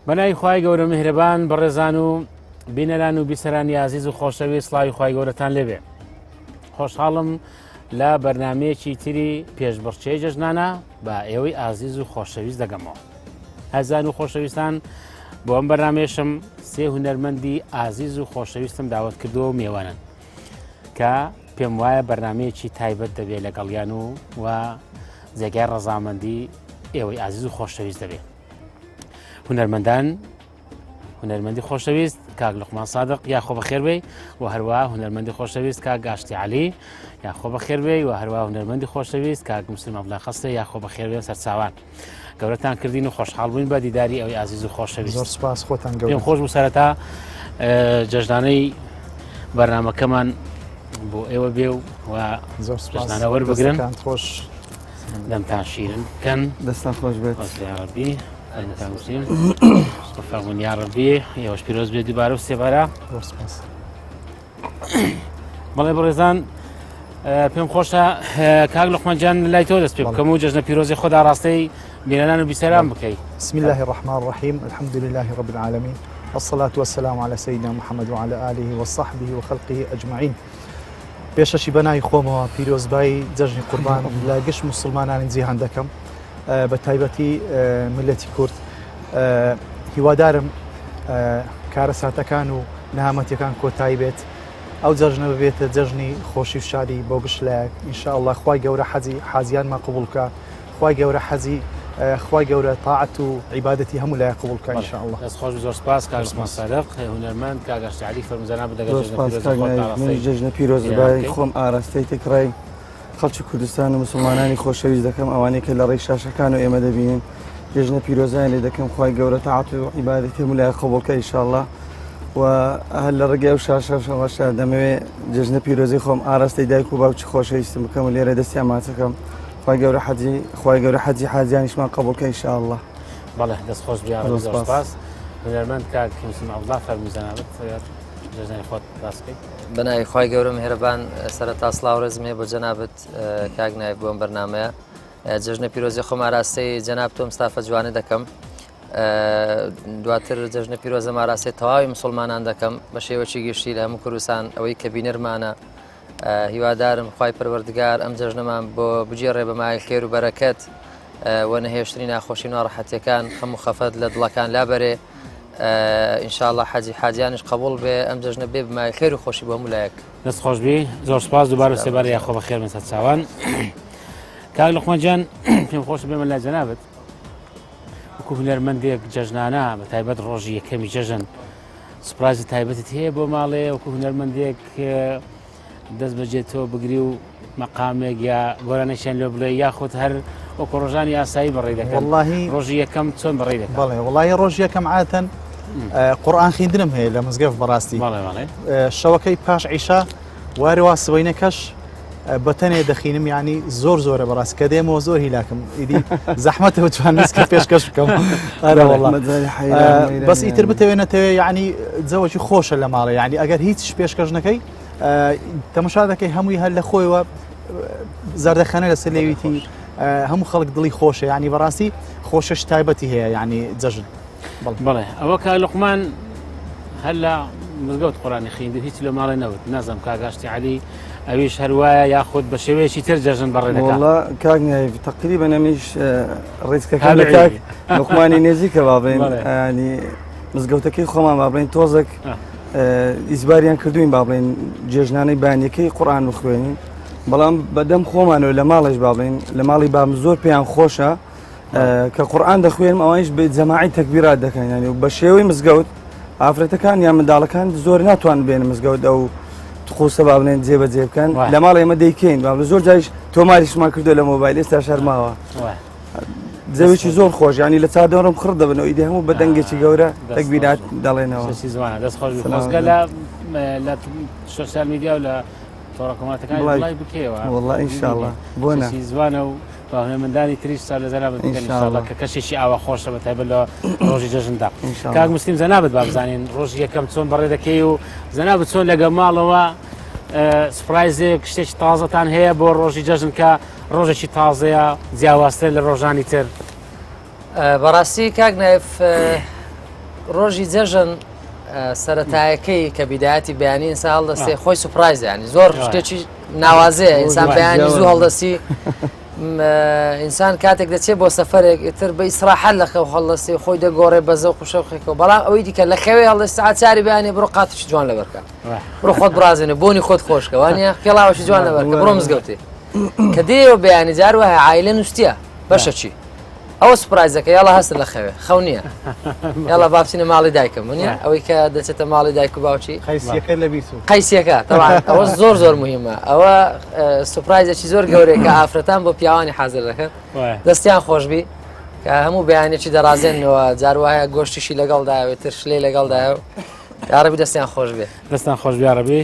بەناوی خوای گەورە میهرەبان بەڕێزان و بینەران و بیسەرانی ئازیز و خۆشەویست سڵاوی خوای گەورەتان لێبێ خۆشحاڵم لە بەرنمەیەکی تری پێشبڕکێی جەژنانە بە ئێوەی ئازیز و خۆشەویست دەگەمەوە هەزان و خۆشەویستان بۆ ئەم بەرنمەیەشم سێ هونەرمەندی ئازیز و خۆشەویستم داوت کردووە و مێوانن کە پێم وایە بەرنمەیەکی تایبەت دەبێت لەگەڵیان و و جێگای ڕەزامەندی ئێوەی ئازیز و خۆشەویست دەبێت هونەرمەندان هونەرمەندی خۆشەویست کاک لوقمان سادق یاخۆ بەخێربێی و هەروە هونەرمەندی خۆشەویست کاک گاشتی علی یاخۆ بەخێربێی و هەروە هونەرمەندی خۆشەویست کاک مسلم عەبدوڵا خەستێ یاخۆ بەخێربێن سەرچاوان گەورەتان کردین و خۆشحاڵ بووین بە دیداری ئەوی ئازیز و خۆشەویست زۆر سپاس خۆتان گەورە پێم خۆش بوو سەرەتا جەژنانەی بەرنمەکەمان بۆ ئێوە بێ و زۆر سپاس جەژنانە وەربگرن دەستەکانت خۆش دەمتان شیرن بکەن دەستان خۆش بێت یاڕبی فەرمونون یاڕبی ئێوەش پیرۆز بێ دووبارە و سێبارە زۆر سپاس بەڵێ بەڕێزان پێم خۆشە کاک لوقمان لای تۆ دەست پێ بکەم و جەژنە پیرۆزی خۆدا ڕاستەی بینەران و بیسەران بکەی بسم الله الرحمن الرحيم الحمد لله رب العالمين والصلاة والسلام على سيدنا محمد وعلى آله وصحبه وخلقه أجمعين پێشەکی بەناوی خۆمەوە پیرۆزبایی جەژنی قوربان لە گشت موسڵمانانی جیهان دەکەم بە تایبەتی میللەتی کورد هیوادارم کارەساتەکان و نەهامەتیەکان کۆتایی بێت ئەو جەژنە ببێتە جەژنی خۆشی و شادی بۆ گشت لایەک ئینشاءاللە خوای گەورە حەجی حاجیانمان قبوڵ بکا خوای گەورە حەجی خوای گەورە تاعەت و عیبادەتی هەموو لایەک قبوڵ بکا ان شاء اللە. دەست خۆش زۆر سپاس کاک عوسمان سادق هونەرمەند کاک ئاشتی عەلی فەرموو جەنابت دەگەڵ زۆر جەژنە سپاس پیرۆزی کاک خۆت نایف ئاراستەی منیش جەژنە پیرۆزبای خۆم ئاراستەی تێکڕای خەڵکی کوردستان و مسلمانانی خۆشەویست دەکەم ئەوانەی کە لە ڕێی شاشەکان و ئێمە دەبینن جێژنە پیرۆزیان لێ دەکەم خوای گەورە تاعەت و عیبادەتی هەموو لایەک قبوڵ کە ئینشاءاللە و هەر لە ڕێگەی ئەو شاشەشەوەشە دەمەوێ جێژنە پیرۆزی خۆم ئاراستەی دایک و باوکی خۆشەویستم بکەم و لێرە دەستیان ماچەکەم خوای گەورە حەجی خوای گەورە حەجی حاجیانیشمان قبوڵ کە ئینشاءاللە. بەڵێ دەست خۆش بی زۆر زۆر سپاس. سپاس هونەرمەند کاک مسلم عەبدوڵا فەرموو جەنابت جەژنی خۆت باس بکەیت. بەناوی خوای گەورە میهرەبان سەرەتا سڵاو ڕێزم هەیە بۆ جەنابت کاک نایب بۆ ئەم بەرنامەیە جەژنە پیرۆزی خۆم ئاراستەی جەناب تۆم ستافە جوانە دەکەم دواتر جەژنە پیرۆزە ماراستەی تەواوی مسلمانان دەکەم بە شێوەکی گشتی لە هەموو کوردستان ئەوەی کە بینەرمانە هیوادارم خوای پەروەردگار ئەم جەژنەمان بۆ بگێڕێ بە مایل خێر و بەرەکەت و نەهێشتنی ناخۆشی و ناڕەحەتیەکان خەم و خەفەت لە دڵەکان لابەرێ ئینشاءاللە حەجی حاجیانش قبول بێ ئەم جەژنە بێ بمای خێر و خۆشی بۆ هەموو لایەک. دەست خۆش بی زۆر سپاس دووبارە سێبارە یاخۆ بەخێر بن سەرچاوان کاک لوقمان گیان پێم خۆشە بێمە لای جەنابت وەکو هونەرمەندێک جەژنانە بە تایبەت ڕۆژی یەکەمی جەژن surprise ی تایبەتت هەیە بۆ ماڵێ وەکو هونەرمەندێک دەست بەجێ تۆ بگری و مەقامێک یا گۆرانێکیان لێ بڵێ یاخود هەر وەکو ڕۆژانی ئاسایی بەڕێ دەکەن وەڵاهی ڕۆژی یەکەم چۆن بەڕێ دەکەن بەڵێ وەڵاهی ڕۆژی یەکەم عادەتەن قورئان خوێندنم هەیە لە مزگەفت بەڕاستی بەڵێ بەڵێ شەوەکەی پاش عیشا وارەوا سبەینەکەش بە تەنێ دەخینم یعنی زۆر زۆرە بەڕاست کە دێمەوە زۆر هیلاکم ئیدی زەحمەتە بتوان نسکە پێشکەش بکەم ئەرە وەڵا بەس ئیتر بتەوێ نەتەوێ یعنی جەوەکی خۆشە لە ماڵێ یعنی ئەگەر هیچ پێشکەش نەکەی تەمەشا دەکەی هەمووی هەر لە خۆیەوە زەردەخەنە لەسەر لێویتی هەموو خەڵک دڵی خۆشە ینی بەڕاستی خۆشش تایبەتی هەیە ینی جەژن بەڵێ ئەوە کاک لوقمان هەر لە مزگەوت قۆرانی خیند هیچ لە ماڵێ نەوت نازم کاگاشتی علی ئەویش هەروایە یاخود بە شێوەیەکی تر جەژن بەڕێ دەکات والله کاک نایف تقریبا ئەمیش ڕیزکەکە لە کاک لوقمانی نێزیکە با بڵێین ینی مزگەوتەکەی خۆمان با بڵێین تۆزێک ئیزباریان کردوین با بڵێن جێژنانەی بانیەکەی قورآن بخوێنین بەڵام بەدەم خۆمانەوە لە ماڵێش با بڵێن لە ماڵی بام زۆر پێیان خۆشە کە قورآن دەخوێنم ئەوانیش بە جەماعی تەکبیرات دەکەن ینی و بە شێوەی مزگەوت ئافرەتەکان یان منداڵەکان زۆر ناتوان بێن مزگەوت ئەو قوسە با بڵێن جێبەجێ بکەن لە ماڵ ئێمە دەیکەین با زۆر جایش تۆماریشمان کردو لە مۆبایل ئێستا شەرماوە جەوێکی زۆر خۆش ینی لە چادۆرم خڕ دەبنەوە ئیدی هەموو بە دەنگێکی گەورە تەکبیرات دەڵێنەوە زمانە دەست خۆش خۆزگە لە لە سۆسیال میدیا و لە تۆڕە کۆمەڵاتەکان بڵای بکەیەوە والله ئینشاءالله بۆ زمانە و هونەرمەندانی تریش سا لە جەنابت بکەن ئینشاءالله کە کەشێکی ئاوا خۆشە بە تایبەت لە ڕۆژی جەژندا کاک مسلیم جەنابت با بزانین ڕۆژی یەکەم چۆن بەڕێ دەکەی و جەنابت چۆن لەگە ماڵەوە surprise ێک شتێکی تازەتان هەیە بۆ ڕۆژی جەژن کە ڕۆژێکی تازەیە جیاوازتر لە ڕۆژانی تر بەڕاستی کاک نایف. ڕۆژی جەژن سەتایەکەی کە بیدایەتی بەیانی ئینسان هەڵدەستێ خۆی surprise ینی زۆر شتێکی ناوازەیە ئینسان بەیانی زوو هەڵدەستی ئینسان کاتێک دەچێت بۆ سەفەرێک ئیتر بە ئیسراحەت لە خەو هەڵدەستێ خۆی دەگۆڕێ بە زەوق و شەوقێکەوە بەڵام ئەوەی دیکە لە خەوێ هەڵدەست سەعات چاری بەیانی بڕۆ قاتێکی جوان لەبەرکە بڕۆ خۆت بڕازێنە بۆنی خۆت خۆشکە وانە پێڵاوەشی جوان لەبەرکە بڕۆ مزگەوتێ کە دێەوە بەیانی جار وایە عایلە نووسە بەشە چی؟ ئەوە surprise ەکە یاڵا هەستە لە خەوێ خەو نییە یاڵا با بچینە ماڵی دایکم نیە ئەوەی کە دەچێتە ماڵی دایک و باوکی قەیسیەکە لە بیرت قەیسیەکە تەوان ئەوە زۆر زۆر مهمە ئەوە surprise ێکی زۆر گەورەیە کە ئافرەتان بۆ پیاوانی حاضر دەکەن دەستیان خۆشبی کە هەموو بەیانێکی دەڕازێنەوە جار وایە گۆشتیشی لەگەڵدایە تر شلەی لەگەڵدایە و یاڕەبی دەستیان خۆش بێ دەستان خۆش یاڕەبی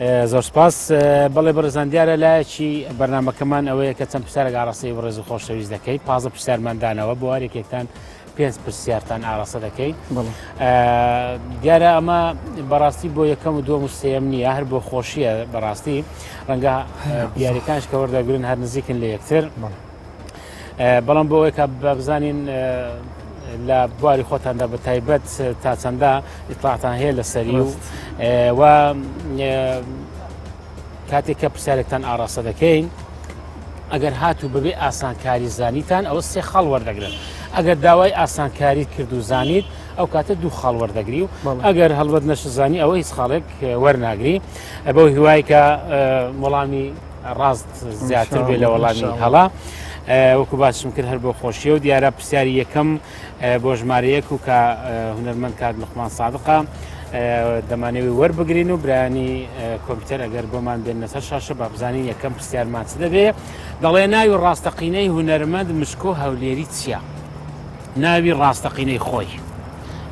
زۆر سپاس بەڵێ بەڕێزان دیارە لایەکی بەرنمەکەمان ئەوەیە کە چەند پرسیارێک ئاڕاستەی بەڕێز و خۆشەویست دەکەیت 15 پرسیارمان دانەوە بۆ هەرێکێکتان پێنج پرسیارتان ئاراستە دەکەیت دیارە ئەمە بەڕاستی بۆ یەکەم و دووەم و سێم نییە هەر بۆ خۆشیە بەڕاستی ڕەنگە دیارەکانش کە وەردەگرن هەر نزیکن لە یەکتر بەڵام بۆ ئەوەی کە بزانین لە بواری خۆتاندا بە تایبەت تا چەندە ئیتلاعتان هەیە لەسەری و و کاتێک کە پرسیارێکتان ئاراستە دەکەین ئەگەر هاتوو بەبێ ئاسانکاری زانیتان ئەوە سێ خاڵ وەردەگرن ئەگەر داوای ئاسانکاری کرد و زانیت ئەو کاتە دوو خاڵ وەردەگری و ئەگەر هەڵبەت نەشزانی ئەوە هیچ خاڵێک وەرناگری بەو هیوای کە وەڵامی ڕاست زیاتر بێ لە وەڵامی هەڵا وەکو باسم کرد هەر بۆ خۆشیە و دیارە پرسیاری یەکەم بۆ ژمارە یەک و کە هونەرمەند کاک لوقمان سادقە دەمانەوەی وەربگرین و برایانی کۆمپیوتەر ئەگەر بۆمان بێنە سەر شاشە با بزانین یەکەم پرسیارمان چ دەبێ دەڵێ ناوی ڕاستەقینەی هونەرمەند مشکۆ هەولێری چییە؟ ناوی ڕاستەقینەی خۆی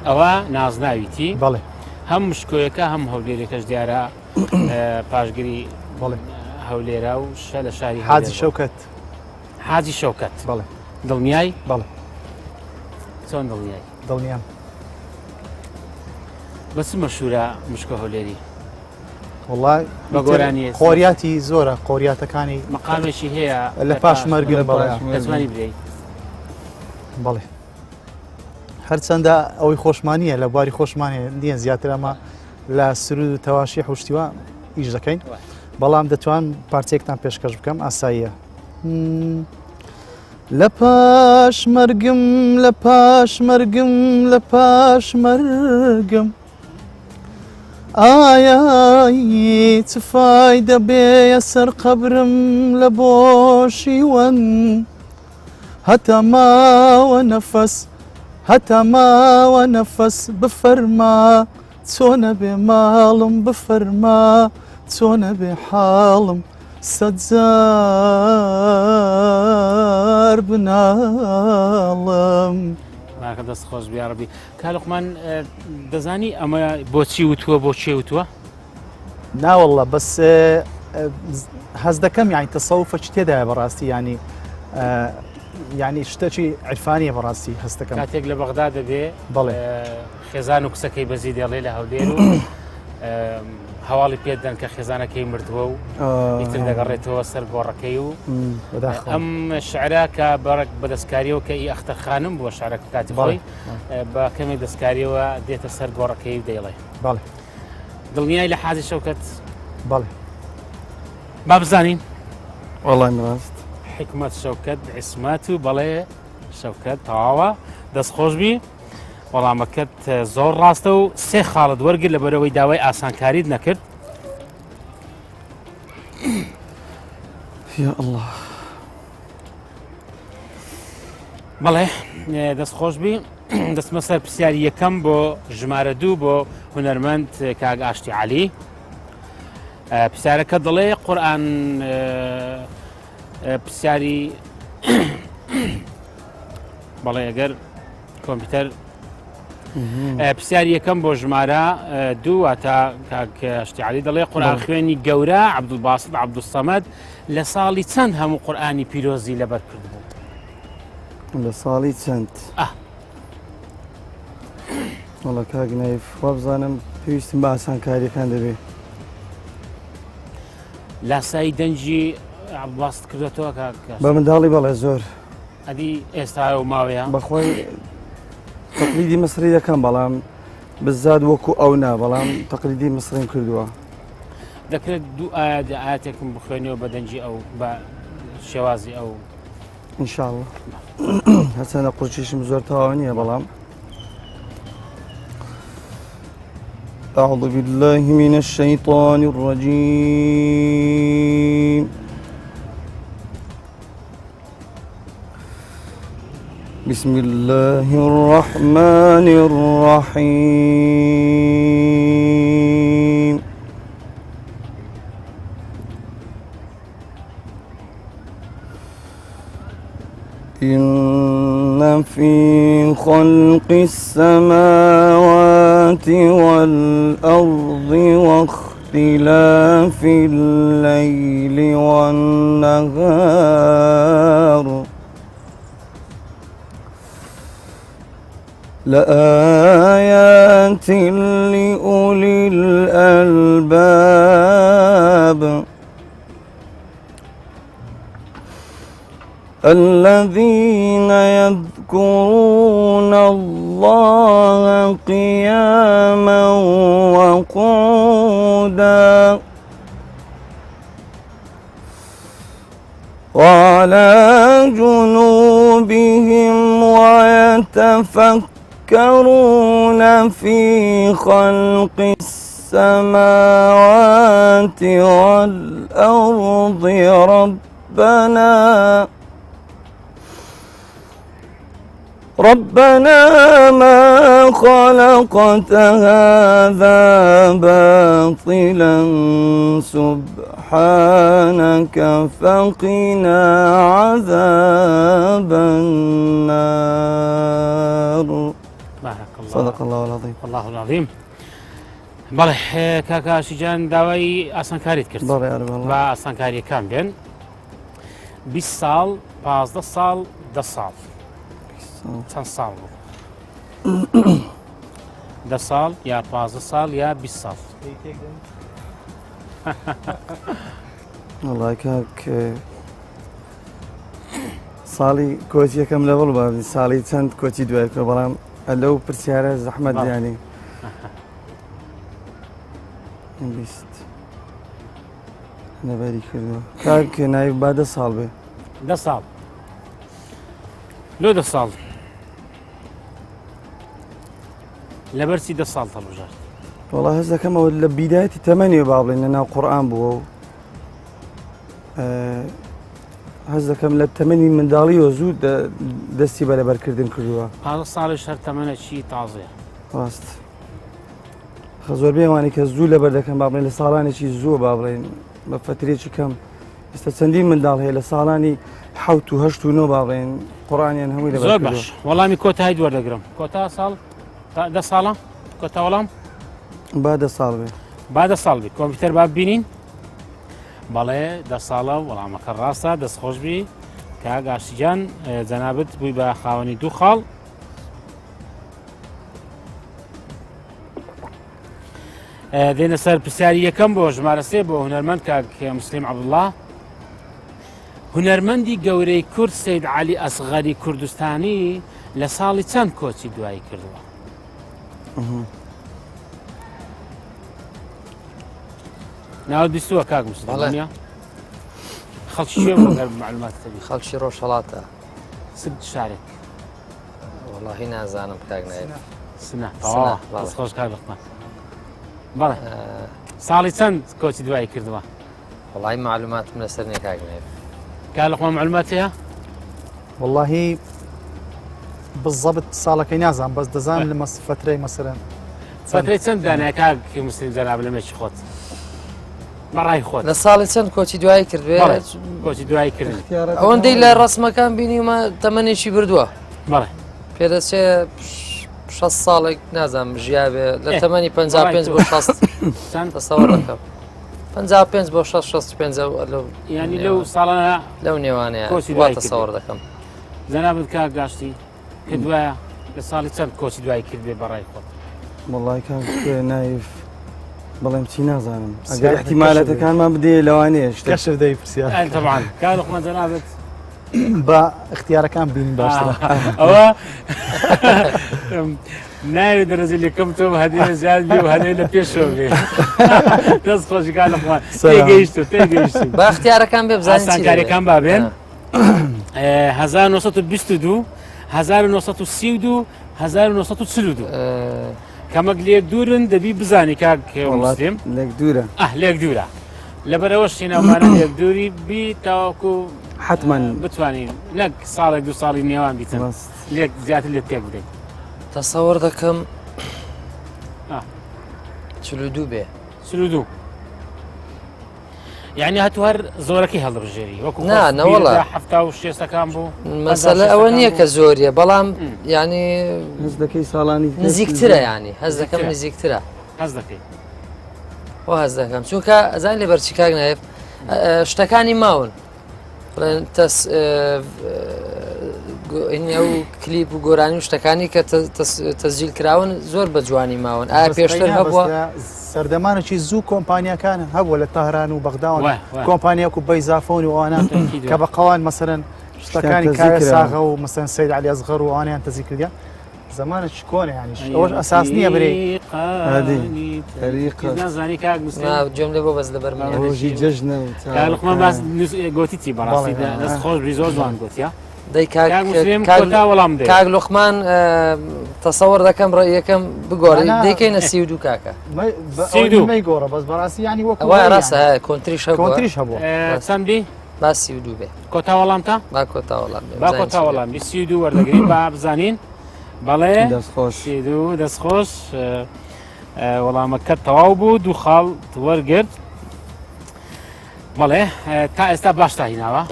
ئەوە نازناویتی بەڵێ هەم مشکۆیەکە هەم هەولێرەکەش دیارە پاشگری بەڵێ هەولێرا و شە لە شاری حاجی شەوکەت حاجی شەوکەت بەڵێ دڵنیای بەڵێ چۆن دڵنیای دڵنیام بەس مەشهورە مشکە هەولێری وڵای بە گۆرانی قۆریاتی زۆرە قۆریاتەکانی مقامێکی هەیە لە پاش مەرگم بەڵێ دەتوانی بدەیت بەڵێ هەرچەندە ئەوەی خۆشمانە لە بواری خۆشمانە نییە زیاتر ئەمە لە سرود و تەواشی حوشتیوە ئیش دەکەین بەڵام دەتوان پارچێکتان پێشکەش بکەم ئاساییە لە پاش مەرگم لە پاش مەرگم لە پاش مەرگم ئایا چ فایدە بێیە سەر قەبرم لە بۆشیوەن هەتا ماوە نەفەس هەتا ماوە نەفەس بفەرما چۆنە بێ ماڵم بفەرما چۆنە بێ حاڵم سەجار بناڵم. باکە دەست خۆش بیاڕبی کالقمان دەزانی ئەمە بۆچی وتووە بۆ چێ وتووە؟ ناوەله بەس هەز دەکەم یانی تەسەوفەکی تێدایە بەڕاستی ینی ینی شتەکی عرفانیە بەڕاستی هەستەکەم کاتێک لە بەغدا دەبێ بەڵێ خێزان و کچەکەی بەزی دێڵێ لە هەولێر و هەواڵی پێدەن کە خێزانەکەی مردووە و ئیتر دەگەڕێتەوە سەر گۆڕەکەی و ئەم شعرا کە بەڕک بەدەستکاریەوە کە ئی ئەختەر خانم بووە شعرەکە کاتی خۆی بە کەمێک دەستکاریەوە دێتە سەر گۆڕەکەی و دەیڵێ بەڵێ دڵنیای لە حازی شەوکەت بەڵێ با بزانین وەڵام ڕاست حکومت شەوکەت عیسمەت و بەڵێ شەوکەت تەواوە دەست خۆشبی وەڵامەکەت زۆر ڕاستە و سێ خاڵت وەرگر لە بەرەوەی داوای ئاسانکاریت نەکرد یا الله بەڵێ دەست خۆشبی دەستمە سەر پرسیاری یەکەم بۆ ژمارە دوو بۆ هونەرمەند کاک ئاشتی علی پرسیارەکە دەڵێ قورآن پرسیاری بەڵێ ئەگەر کۆمپیوتەر پرسیاری یەکەم بۆ ژمارە دوو واتە کاک ئاشتی علی دەڵێ قورآن خوێنی گەورە عەبدولباسط عەبدولسەمەد لە ساڵی چەند هەموو قورآانی پیرۆزی لەبەر کردبوو لە ساڵی چەند وەڵا کاک نایف وابزانم پێویستم بە ئاسانکاریەکان دەبێ لاسایی دەنگی عەبدولباسط کردوەتەوە بە منداڵی بەڵێ زۆر ئەدی ئێستا و ماوەیە بەخۆی تەقلیدی میسری دەکەم بەڵام بزاد وەکو ئەو نا بەڵام تەقلیدی میسریم کردووە. دەکرێت دوو ئایا ئاەتێکم بخوێنیەوە بە دەنگی ئەو بە شێوازی ئەو ئینشاءاللە هەرچەندە قورچیشم زۆر تەواو نییە بەڵام أعوذ بالله من الشيطان الرجيم بسم الله الرحمن الرحيم إن في خلق السماوات والأرض واختلاف الليل والنهار. لآيات لأولي الألباب. الذين يذكرون الله قياما وقعودا وعلى جنوبهم ويتفكرون في خلق السماوات والأرض ربنا ربنا ما خلقت هذا باطلا سبحانك فقنا عذاب النار. بارك الله. صدق الله العظيم. الله العظيم. بەڵێ کاکە ئاشیجان داوای ئاسانکاریت کرد. بەڵێ ئەرێ والله. با ئاسانکاریەکان بێن 20 ساڵ 15 ساڵ 10 ساڵ چەند ساڵ بوو؟ دە ساڵ یا 15 ساڵ یا 20 ساڵ وەڵای کاک ساڵی کۆچیەکەم لەوەڵ بە ساڵی چەند کۆچی دوای کرد بەڵام لەو پرسیارە زەحمەت دیانی 20 نەبەری کردووە کاک نایب با دە ساڵ بێ دە ساڵ لۆ دە ساڵ لەبەرچی دە ساڵ هەڵبژارد وەڵا هەست دەکەمەوە لە بیدایەتی تەمەنی با بڵێن لە ناو قورئان بووە و هەست دەکەم لە تەمەنی منداڵیەوە زوو دەستی بە لەبەرکردن کردووە پازدە ساڵیش هەر تەمەنێکی تازەیە ڕاست خە زۆربەی ئەوانەی کە زوو لەبەر دەکەن با بڵێن لە ساڵانێکی زووە با بڵێن بە فەترێکی کەم ئێستا چەندین منداڵ هەیە لە ساڵانی حەوت و هەشت و نۆ با بڵێن قورئانیان هەمووی لەبەر زۆر باش وەڵامی کۆتایی وەردەگرم کۆتا ساڵ دە ساڵە کۆتا وەڵام با دە ساڵ بێ با دە ساڵ بی کۆمپیوتەر با ببینین بەڵێ دە ساڵە وەڵامەکە ڕاستە دەست خۆش بی کاک ئاشتیجان جەنابت بووی بە خاوەنی دوو خاڵ دێنە سەر پرسیاری یەکەم بۆ ژمارە سێ بۆ هونەرمەند کاک مسلیم عەبدوڵڵا هونەرمەندی گەورەی کورد سید علی ئەسغەری کوردستانی لە ساڵی چەند کۆچی دوایی کردووە؟ ناوت بیستووە کاک مسلم خەڵکی شوێ معلومات خەڵکی ڕۆژهەڵاتە سب شارێک وەڵاهی نازانم کاک نایب سنە تەواوە دەست خۆش کاک لوقمان بەڵێ ساڵی چەند کۆچی دوایی کردووە وەڵی معلوماتم لەسەر نییە کاک نایب کاک لوقمان معلومات هەیە واللهی بالضبط ساڵەکەی نازانم بەس دەزانم لە مەس فترەی مەسەرەن فترەی چەند دانای کاک مسلم جەناب لە مێشکی خۆت بەڕای خۆت لە ساڵی چەند کۆچی دوایی کرد بێ کۆچی دوایی کردن ئەوەندەی لە ڕسمەکان بینیمە تەمەنێکی بردووە بەڵێ پێدەچێ 6 ساڵێک نازانم ژیابێ لە تەمەنی 55 بۆ 60 تەسەوەڕ دەکەم 55 بۆ 6 65 لەو ینی لەو ساڵانە لەو نێوانەیە کۆچی دوایی تەسەوەڕ دەکەم جەنابت کاک گاشتی کە دوایە لە ساڵی چەند کۆچی دوای کرد بێ بەڕای خۆت؟ وەڵای کاک نایف بەڵێم چی نازانم ئەگەر احتیمالەتەکانمان بدەیە لەوانەیە شتێک کەشف دەی پرسیار طبعا کاک لوقمان جەنابت. بە اختیارەکان بین باشترە. ئەوە ناوێ دەرەجە لەکەم تۆ هەدێ زیاد بێ و هەدێ لە پێشەوە بێ. دەست خۆشی کاک لوقمان. تێگەیشت و تێگەیشت. با اختیارەکان بێ بزانین چی دەبێ. ئاسانکاریەکان با بێن. 1922 1932 1942 کەمەک لێک دوورن دەبی بزانی کاک مسلم لێک دوورە ئەه لێک دوورە لەبەرەوە شیناوانە لێک دووری بی تاوەکو حتمما بتوانین نەک ساڵێک دو ساڵی نێوان بیتن لێک زیاتر لێ تێک بدەین تەسەوەر دەکەم دوو بێ دوو یعنی هەتو هەر زۆرەکەی هەڵدەبژێری وەکو نا نەوەڵا حەفتا و شێستەکان بوو مەسەلە ئەوە نییە کە زۆریە بەڵام ینی هەز دەکەی ساڵانی نزیکترە ینی هەز دەکەم نزیکترە هەز دەکەی و هەز دەکەم چونکە ئەزان لێ بەرچی کاک نایف شتەکانی ماون بڵێن تەس ئەو کلیپ و گۆرانی و شتەکانی کە تەسجیل کراون زۆر بە جوانی ماون ئایا پێشتر هەبووە سەردەمانێکی زوو کۆمپانیەکان هەبووە لە تەهران و بەغداوە کۆمپانیاک و بەیزافۆن و ئەوانە کە بە قەوان مەسەرەن شتەکانی کاوێ ساغە و مەسەن سید علی ئەسغەر و ئەوانیان تەزی کردیان زمانێکی کۆنە یانیش ئەوەش ئەساس نییە برێ نازانی کاک مسلم گوێم لێ بۆ بەس لەبەر من ڕۆژی جەژنە و کاک لوقمان باس گۆتی چی بەڕاستی دەست خۆش بی زۆر جوان گۆتیا دەی کاک مسلم کۆتا وەڵام دەی کاک لوقمان تەسەوەر دەکەم ڕێیەکەم بگۆڕی دەیکەینە 32 کاکە 32 مەیگۆڕە بەس بەڕاستی ینی وەکو وای ڕاستە کۆنتریش هەبووە کۆنتریش هەبووە چەند بی با 32 بێ کۆتا وەڵامتە با کۆتا وەڵام بێ با کۆتا وەڵام بی 32 وەردەگرین با بزانین بەڵێ دەست خۆش 32 دەست خۆش وەڵامەکە تەواو بوو دوو خاڵ وەرگرت بەڵێ تا ئێستا باش تا هیناوە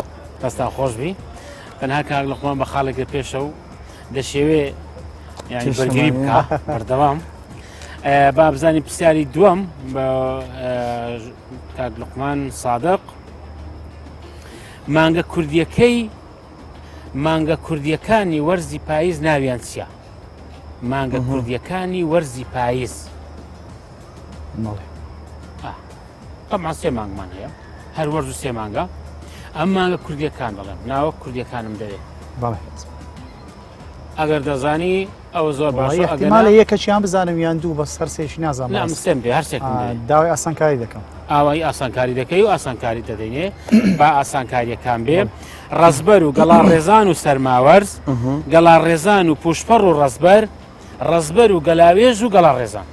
دەستان خۆش بی تەنها کاک لەخۆمان بە خاڵێک لە پێشە و دەشێوێ یعنی بەرگری بکە بەردەوام با بزانانی پرسیاری دووەم بە کاک لقمان سادق مانگە کوردیەکەی مانگە کوردیەکانی وەرزی پاییز ناویان چییە؟ مانگە کوردیەکانی وەرزی پاییز طبعا سێ مانگمان هەیە هەر وەرز و سێ مانگە ئەم مانگە کوردیەکان دەڵێم ناوە کوردیەکانم دەوێت ئەگەر دەزانی ئەوە زۆر باشە ئەگەر یەکەکیان بزانم یان دوو بەس هەر سێکی نازانم نا من سێم دێ هەر سێکم دێ. داوای ئاسانکاری دەکەم ئاوایی ئاسانکاری دەکەی و ئاسانکاری دەدەینێ با ئاسانکاریەکان بێ ڕەزبەر و گەڵا ڕێزان و سەرماوەرز گەڵا ڕێزان و پوشپەڕ و ڕەزبەر ڕەزبەر و گەلاوێژ و گەڵا ڕێزان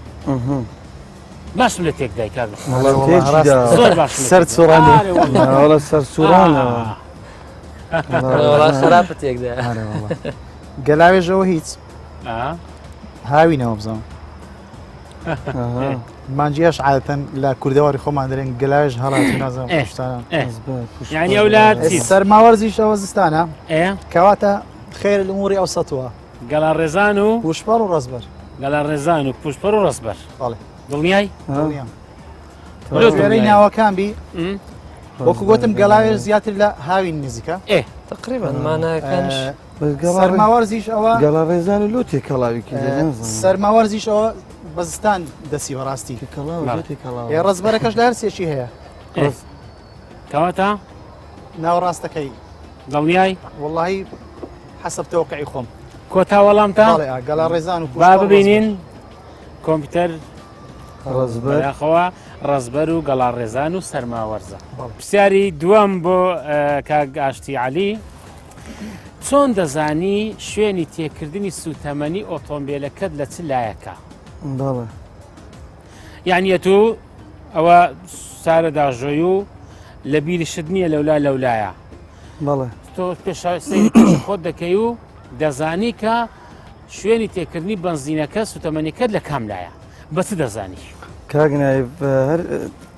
باشم لە تێکدای کاک وەڵا تێکی دا. زۆر باشم لە سەر تێکدای. سوڕاندی. ئارێ وەڵا. وەڵا سەر سوڕانەوە. وەڵا خراپە تێکدا. ئارێ وەڵا. گەلاوێژەوە هیچ هاوینەوە بزانم مانجیش عادەتەن لە کوردەواری خۆمان دەرێن گەلاوێژ هەڵات نازانم شتانە یعنی ئەو لات سەرماوەرزیش ئەوە زستانە کەواتە خێر الأمور أوسطها گەڵا ڕێزان و پوشپەڕ و ڕەزبەر گەڵا ڕێزان و پوشپەڕ و ڕەزبەر دڵنیای دڵنیام گوێرەی ناوەکان بی وەکو گوتم گەلاوێژ زیاتر لە هاوین نزیکە تقریبا ماناکانش سەرماوەرزیش ئەوە گەڵا ڕێزان و لۆ تێکەڵاوی سەرماوەرزیش ئەوە بەزستان دەسی بەڕاستی ئێ ڕزبەرەکەش لە هەرسێکی هەیە کەواتە ناوەڕاستەکەی دڵنیای وڵی حەسب تەوقعی خۆم کۆتا وەڵامتا گەڵا ڕێزان و با ببینین کۆمپیوتەر ڕزبەر بەداخەوە ڕەزبەر و گەڵاڕێزان و سەرماوەرزە. پرسیاری دووەم بۆ کاک ئاشتی عەلی، چۆن دەزانی شوێنی تێکردنی سووتەمەنی ئۆتۆمبیلەکەت لە چ لایەکە؟ بەڵێ. یعنی ئەتوو ئەوە سارە داژۆی و لە بیریشت نییە لەولا لەولایە. بەڵێ. تۆ پێش سەیری پێش خۆت دەکەی و دەزانی کە شوێنی تێکردنی بەنزینەکە سوتەمەنیەکەت لە کام لایە؟ بە چ دەزانی؟ کاک نایب هەر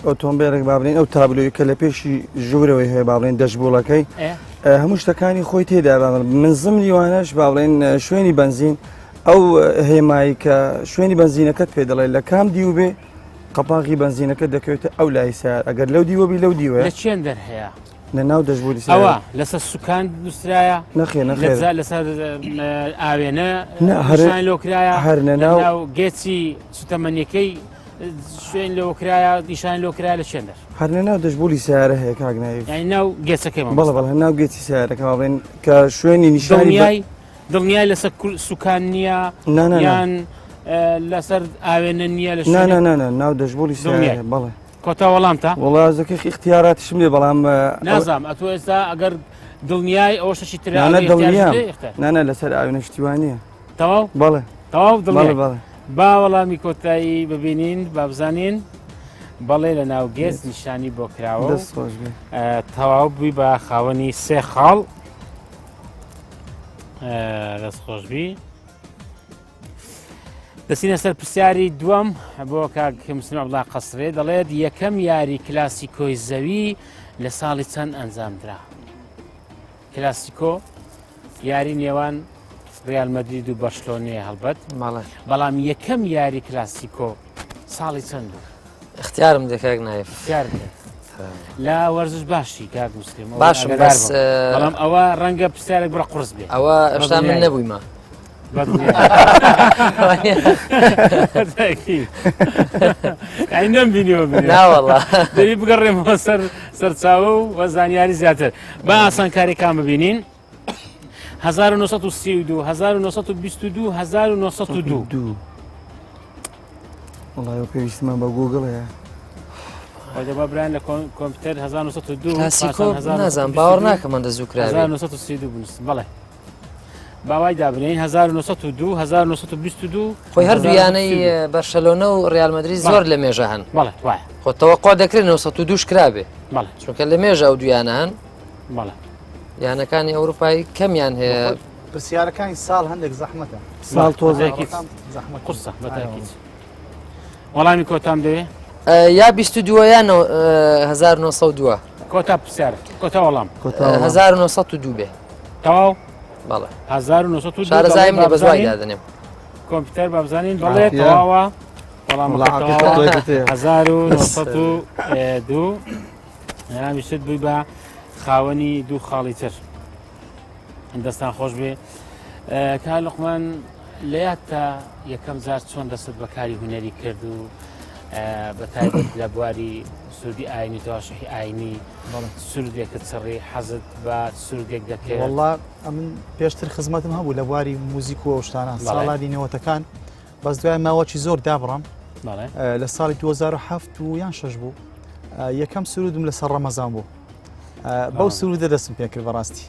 ئۆتۆمبیلێک با بڵێین ئەو تابلۆی کە لە پێشی ژوورەوەی هەیە با بڵێن دەشبوڵەکەی هەموو شتەکانی خۆی تێدا با بڵێن من زمنی وانەش با بڵێن شوێنی بەنزین ئەو هێمایی کە شوێنی بەنزینەکەت پێ دەڵێت لە کام دیو بێ قەپاغی بەنزینەکە دەکەوێتە ئەو لای سار ئەگەر لەو دیوە بی لەو دیوە لە چێن دەر هەیە؟ لە ناو دەشبوری ئەوە لەسەر سوکان نووسرایە نەخێ نەخێر لەسەر ئاوێنە هەر لۆکرایە هەر لە ناو گێچی سوتەمەنیەکەی. شوێن لەوە کرایە نیشان لۆ کرا لە چێندەر هەر لە ناو دەشبولی سیارە هەیە کاک نایف یعنی ناو گێچەکەی بەڵێ بەڵێ ناو گێچی سیارەکە با بڵێن کە شوێنی نیشانی دڵنیای دڵنیای لەسەر سوکان نییە یان لەسەر ئاوێنە نییە لە نا نا نا ناو دەشبولی سیارە بەڵێ کۆتا وەڵامتە؟ وەڵا زەکە ئیختیاراتیشم لێ بەڵام نازام ئەتۆ ئێستا ئەگەر دڵنیای ئەوە شەشی تر نا دڵنیام نا نا لەسەر ئاوێنە شتی وا نییە تەواو بەڵێ تەواو دڵنیای بەڵێ با وەڵامی کۆتایی ببینین با بزانین بەڵێ لە ناو گێز نیشانی بۆ کراوە دەست خۆش بێ تەواو بووی بە خاوەنی سێ خاڵ دەست خۆش بی. دەچینە سەر پرسیاری دووەم بۆ کاک مسلم عەبدوڵا قەسرێ دەڵێت یەکەم یاری کلاسیکۆی زەوی لە ساڵی چەند ئەنجامدرا کلاسیکۆ یاری نێوان ریال مەدرید و بەرشلۆنەیە هەڵبەت بەڵام یەکەم یاری کلاسیکۆ ساڵی چەند بوو اختیارم دێ کاک نایف اختیار دێ لە وەرزش باشی کاک مسلم باشم بەس بەڵام ئەوە ڕەنگە پرسیارێک بڕە قورس بێ ئەوە ئەشتا من نەبوویمە نەمبینیەوە دەبی بگەڕێمەوە سەر سەرچاوە و وە زانیاری زیاتر با ئاسانکاریەکان ببینین 1932 1922 1902 وڵی پێویستمان بە گوگڵ هەیە دەبا برایان لە کۆمپیوتەر 1902 نازانم باوەڕ ناکەم ئەندە زوو کرا 1932 بنووسم بەڵێ با وای دابنێین 1902 1922 خۆی هەردوو یانەی بەرشەلۆنە و ریال مەدرید زۆر لە مێژە هەن بەڵێ وایە خۆ تەوەقع دەکرێت 902 کرابێ بەڵێ چونکە لە مێژە ئەو دویانە هەن بەڵێ یانەکانی ئەوروپای کەمیان هەیە پرسیارەکانی ساڵ هەندێک زەحمەتە ساڵ تۆزێکی زەحمەت قورسە بەتاکیت وەڵامی کۆتام دەوێ؟ یا 22 یا 1902 کۆتا پرسیار کۆتا وەڵام 1902 بێ تەواو بەڵێ 1902 شارەزایم نیە بەس وای دادەنێم کۆمپیوتەر با بزانین بەڵێ تەواوە وەڵام 1902 ناویشت بووی بە خاوەنی دوو خاڵی تر دەستان خۆش بێ کا لقمان لە یادتە یەکەم جار چۆن دەستت بە کاری هونەری کرد و بە تایبەت لە بواری سرودی ئاینی تەواشحی ئاینی سرودێکت چڕی حەزت بە سرودێک دەکرد والله ئەمن پێشتر خزمەتم هەبوو لە بواری موزیک و ئەو شتانە ساڵانی نەوەتەکان بەس دوای ماوەکی زۆر دابڕام لە ساڵی 2007 و یان شش بوو یەکەم سرودم لەسەر ڕەمەزان بوو بەو سرودە دەستم پێکرد بەڕاستی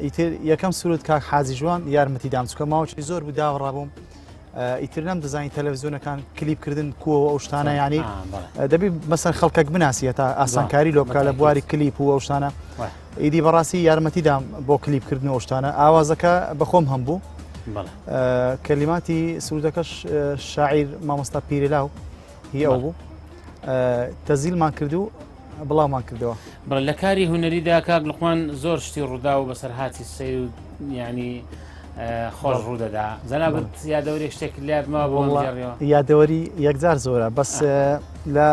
ئیتر یەکەم سرود کاک حازی جوان یارمەتی دام چکە ماوەی زۆر بوو داوەڕابووم ئیتر نەم دەزانی تەلەڤزیۆنەکان کلیپکردن کووە ئەو شتانە ینی دەبی مەسەر خەڵکەک بناسیە تا ئاسانکاری لۆ بکە لە بواری کلیپ و ئەو شتانە ئیدی بەڕاستی یارمەتی دام بۆ کلیپکردن ئەو شتانە ئاوازەکە بەخۆم هەم بوو کەلیماتی سرودەکەش شاعیر مامۆستا پیرلاو هی ئەو بوو تەزیلمان کرد و بڵاومان کردەوە. بەڵێ لە کاری هونەریدا کاک لوقمان زۆر شتی ڕوودا و بەسەرهاتی سەیر و یانی خۆش ڕوودەدا جەنابت یادەوەری شتێک لات ما بۆ یادەوەری یەکجار زۆرە بەس لە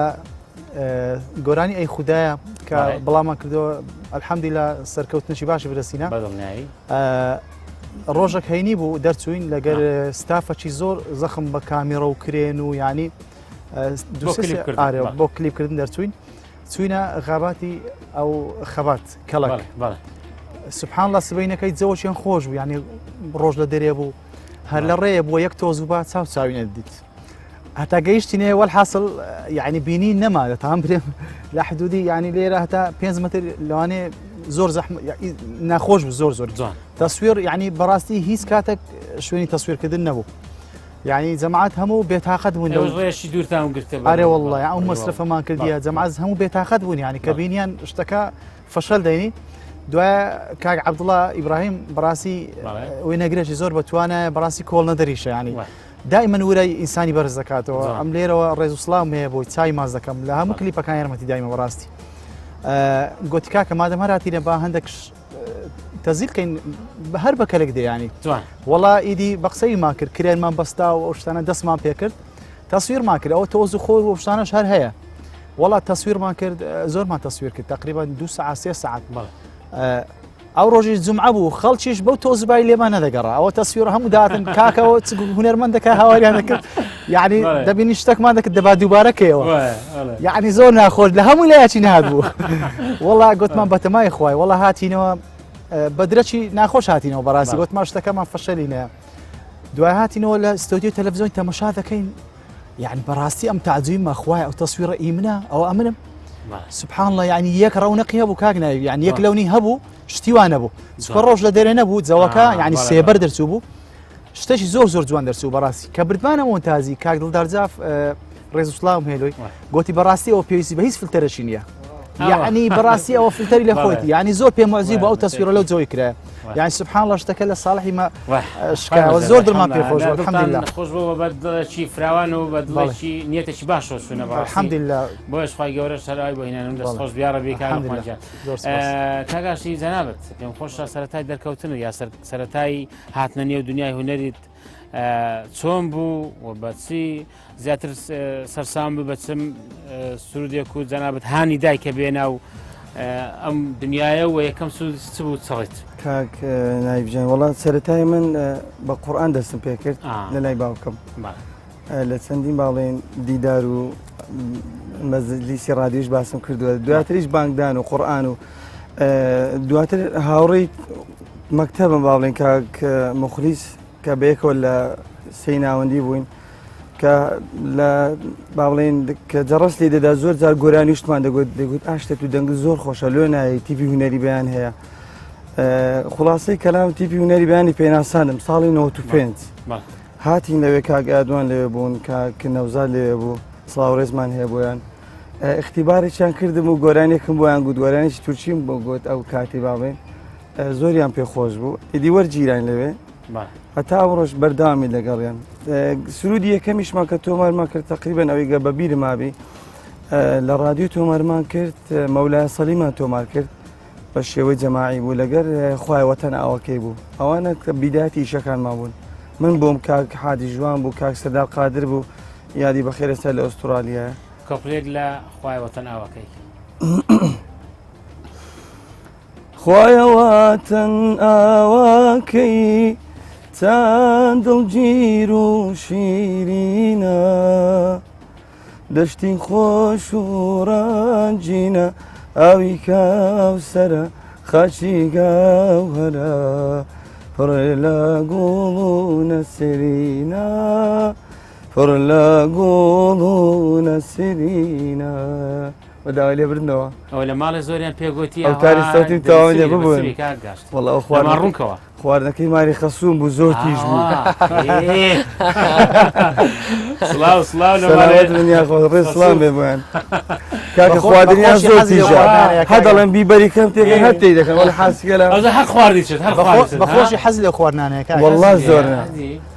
گۆرانی ئەی خودایە کە بڵامان کردەوە الحەمدلله سەرکەوتنشی باشی برسینە بەدڵنیایی ڕۆژێک هەینی بوو دەرچوین لەگەر ستافەکی زۆر زەخم بە کامیڕە و کرێن و ینی بۆ کلیپکردن دەرچوین چوینە غاباتی ئەو خەبات کەڵک سبحان لە سبینەکەی جەوەشیان خۆش بوو ینی ڕۆژ لە دەرێ بوو هەر لە ڕێیە بووە یەک تۆز و با چاو چاوی نەدیت هەتا گەیشتینێ وەل حاصل یعنی بینی نەما دەتان برێم لە حدودی یعنی لێرە هەتا 5 متر لەوانێ زۆر زەحم ناخۆش بوو زۆر زۆر جوان تەسویر یعنی بەڕاستی هیچ کاتێک شوێنی تەسویرکردن نەبوو یعنی جەماعەت هەموو بێتاقەت بوون لەو ڕێشی دوورتان گرتە ئەرێ والله ئەو مەسرفەمان کردیە جەماعەت هەموو بێتاقەت بوون یعنی کە بینیان شتەکە فەشەل دەینی دوای کاک عەبدوڵا ئیبراهیم بەڕاستی وێنەگرێکی زۆر بەتوانایە بەڕاستی کۆڵ نەدەریشە ینی دائما ورای ئینسانی بەرز دەکاتەوە ئەم لێرەوە ڕێز و سڵاوم هەیە بۆی چای ماز دەکەم لە هەموو کلیپەکان یارمەتی دایمە بەڕاستی گوتی کاکە مادەم هەراتی لە با هەندێک تەزیقین هەر بە کەلک دەیانی وەڵا ئیدی بە قسەی ما کرد کرێنمان بەستا و ئەو شتانە دەستمان پێکرد تەسویرمان کرد ئەوە تۆز و خۆر و شتانەش هەر هەیە وەڵا تەسویرمان کرد زۆرمان تەسویر کرد تقریبا دو ساعت سێ ساعت ئەو ڕۆژی جمعە بوو خەڵکیش بەو تۆزبای لێمان نەدەگەڕا ئەوە تەسویر هەموو داتن کاکەەوە هونەرمەندەکە هاواریان دەکرد. یعنی دەبینی شتێکمان دەکرد دەبا دووبارەکەیەوە یعنی زۆر ناخۆش لە هەموو لایەکی نهات بوو وەڵا گوتمان بەتەمای خوای وەڵا هاتینەوە بەدرەکی ناخۆش هاتینەوە بەڕاستی گوتمان شتەکەمان فەشەلینە دوای هاتینەوە لە ستۆدیۆ تەلەڤزیۆن تەمەشا دەکەین یعنی بەڕاستی ئەم تعجیب مەخوای ئەو تەسویڕە ئی منە ئەو ئەمنم سبحان الله یعنی یەک ڕەونەقی هەبوو کاک ناوی یعنی یەک لەونی هەبوو شتی وانە بوو چکە ڕۆژ لە دەرێ نەبوو جەوەکە یعنی سێبەر دەرچوو بوو شتێکی زۆر زۆر جوان دەرچوو بەڕاستی کە بردمانە مۆنتازی کاک دڵدارجاف ڕێز و سڵاوم هەیە لۆی گوتی بەڕاستی ئەوە پێویستی بە هیچ فلتەرەشی نییە یعنی بەڕاستی ئەوە فلتەری لە خۆیتی یعنی زۆر پێم وەزی بۆ ئەو تەسویرە لەو جۆی کرا یعنی سبحان الله شتەکە لە ساڵحی مە شکاوە زۆر دڵمان پێ خۆش بوو الحمدلله خۆش بوو بە دڵێکی فراوان و بە دڵێکی نیەتێکی باشەوە چوونە بەڕاستی الحمدلله بۆیش خوای گەورە شەرای بۆ هینانم دەست خۆش بیا ڕەبی کاک لوقمان گیان کاک ئاشتی جەنابت پێم خۆشە سەرەتای دەرکەوتن یا سەرەتای هاتنە نێو دنیای هونەریت چۆن بوو و بەچی زیاتر سەرسام بوو بەچم سرودێک و جەنابەت هانی دایکە بێنا و ئەم دنیاە و یەکەم سود چ بوو چڕیت کاک نایبجان وڵات سەتای من بە قورآان دەستم پێ کرد لە لای باوکم لە چەندین باڵێن دیدار و مەزلیسی رادیوش باسم کردووە دواتریش بانگدان و قورآان و دواتر هاوڕێی مەکتەبم با بڵێن کاک مخلیس کە بەیەکەوە لە سێی ناوەندی بووین کە لە با بڵێن کە جەڕس لێ دەدا زۆر جار گۆرانیشتمان دەگوت دەگوت ئاشتێت و دەنگ زۆر خۆشە لۆ نایە تیپی هوەری بەیان هەیە خلاصەی کەلام تیپی هوەری بەیانی پێناسانم ساڵی 95 هاتین لەوێ کاک ئادوان لەوێ بوون کاک نەوزاد لەوێ بوو سڵاو ڕێزمان هەیە بۆیان اختیبارێکیان کردم و گۆرانێکم بۆیان گوت گۆرانێکی تورکیم بۆ گوت ئەو کاتی باڵێن زۆریان پێ خۆش بوو ئیدی وەرگیران لەوێ هەتا ئەمڕۆش بەردەوامی لەگەڵیان سرودی یەکەمیشمان کە تۆمارمان کرد تقریبا ئەوەی گە بە بیر مابی لە رادیو تۆمارمان کرد مەولای سەلیمان تۆمار کرد بە شێوەی جەماعی بوو لەگەر خوای وەتەن ئاوەکەی بوو ئەوانە کە بیداتی ئیشەکانمان بوون من بۆم کاک حادی ژوان بوو کاک سەردار قادر بوو یادی بەخێر ئێستا لە ئوسترالیایە. کۆپلێک لە خوای وەتەن ئاوەکەی. خوایە واتەن ئاواکەی چەند دڵگیر و شیرینە دەشتی خۆش و ڕەنگینە ئاوی کاوسەرە خاچی گاوهرە پڕ لە گوڵ و نەسرینە پڕ لە گوڵ و نەسرینە بە داوای لێبردنەوە ئەوە لە ماڵێ زۆریان پێگوتی ئەو تاری سەوتی تەواو لێ ببوون وەڵا ئەو خواردن ڕوونکەوە خواردنەکەی ماری خەسووم بوو زۆر تیژ بوو سڵاو سڵاو لە سەلامەت بن یاخۆ ڕێز سڵام بێ بۆیان کاکە خواردنیان زۆر تیژە هەر دەڵێن بیبەری کەم تێکەن هەر تێی دەکەن وەڵا حاسیگە لە ئەوجا هەر خواردی چێت هەر خواردی چێت بەخۆشی حەز لە خواردنانەیە کاکە وەڵا زۆر نا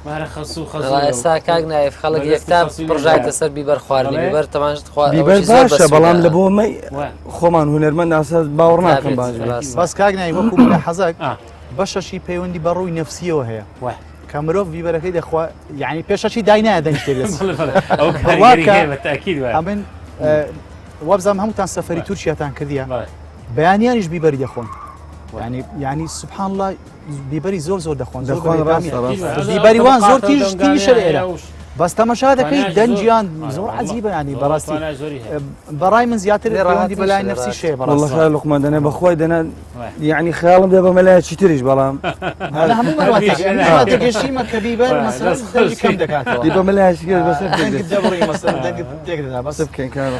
مارە خەسوو خەسوو ئێستا کاک نایف خەڵک یەکتا پڕژایتە سەر بیبەر خواردنی بیبەر تەماشت خوارد بیبەر باشە بەڵام لە بۆ مەی خۆمان هونەرمەند ناسە باوەڕ ناکەم باش بەس کاک نایف وەکو حەزەک بەشەشی پەیوەندی بە ڕووی نەفسیەوە هەیە کە مرۆڤ بیبەرەکەی دەخوا یعنی پێشەکی داینایە دەنگ تێدەچ ئەمن وابزانم هەمووتان سەفەری تورکیاتان کردیە بەیانیانیش بیبەری دەخۆن ینی ینی سبحان الله بیبەری زۆر زۆر دەخۆن دەخۆن بیبەری وان زۆر تیژ تیژە ئێرە بەس تەمەشا دەکەی دەنگیان زۆر عەجیبە ینی بەڕاستی بەڕای من زیاتر پەیوەندی بەلای نەفسی شێ بەڕاستی خا لوقمان دەنێ بەخوای دەنا یعنی خەیاڵم دێ بە مەلایەکی تریش بەڵام تێگەشتیمە کە بیبەر مەسەلەن دەنگی کەم دەکاتەوە دی بە مەلایەکی تریش بەسەر دەنگت دەبڕی مەسەلەن دەنگت تێک دەدا بەس بکەین کار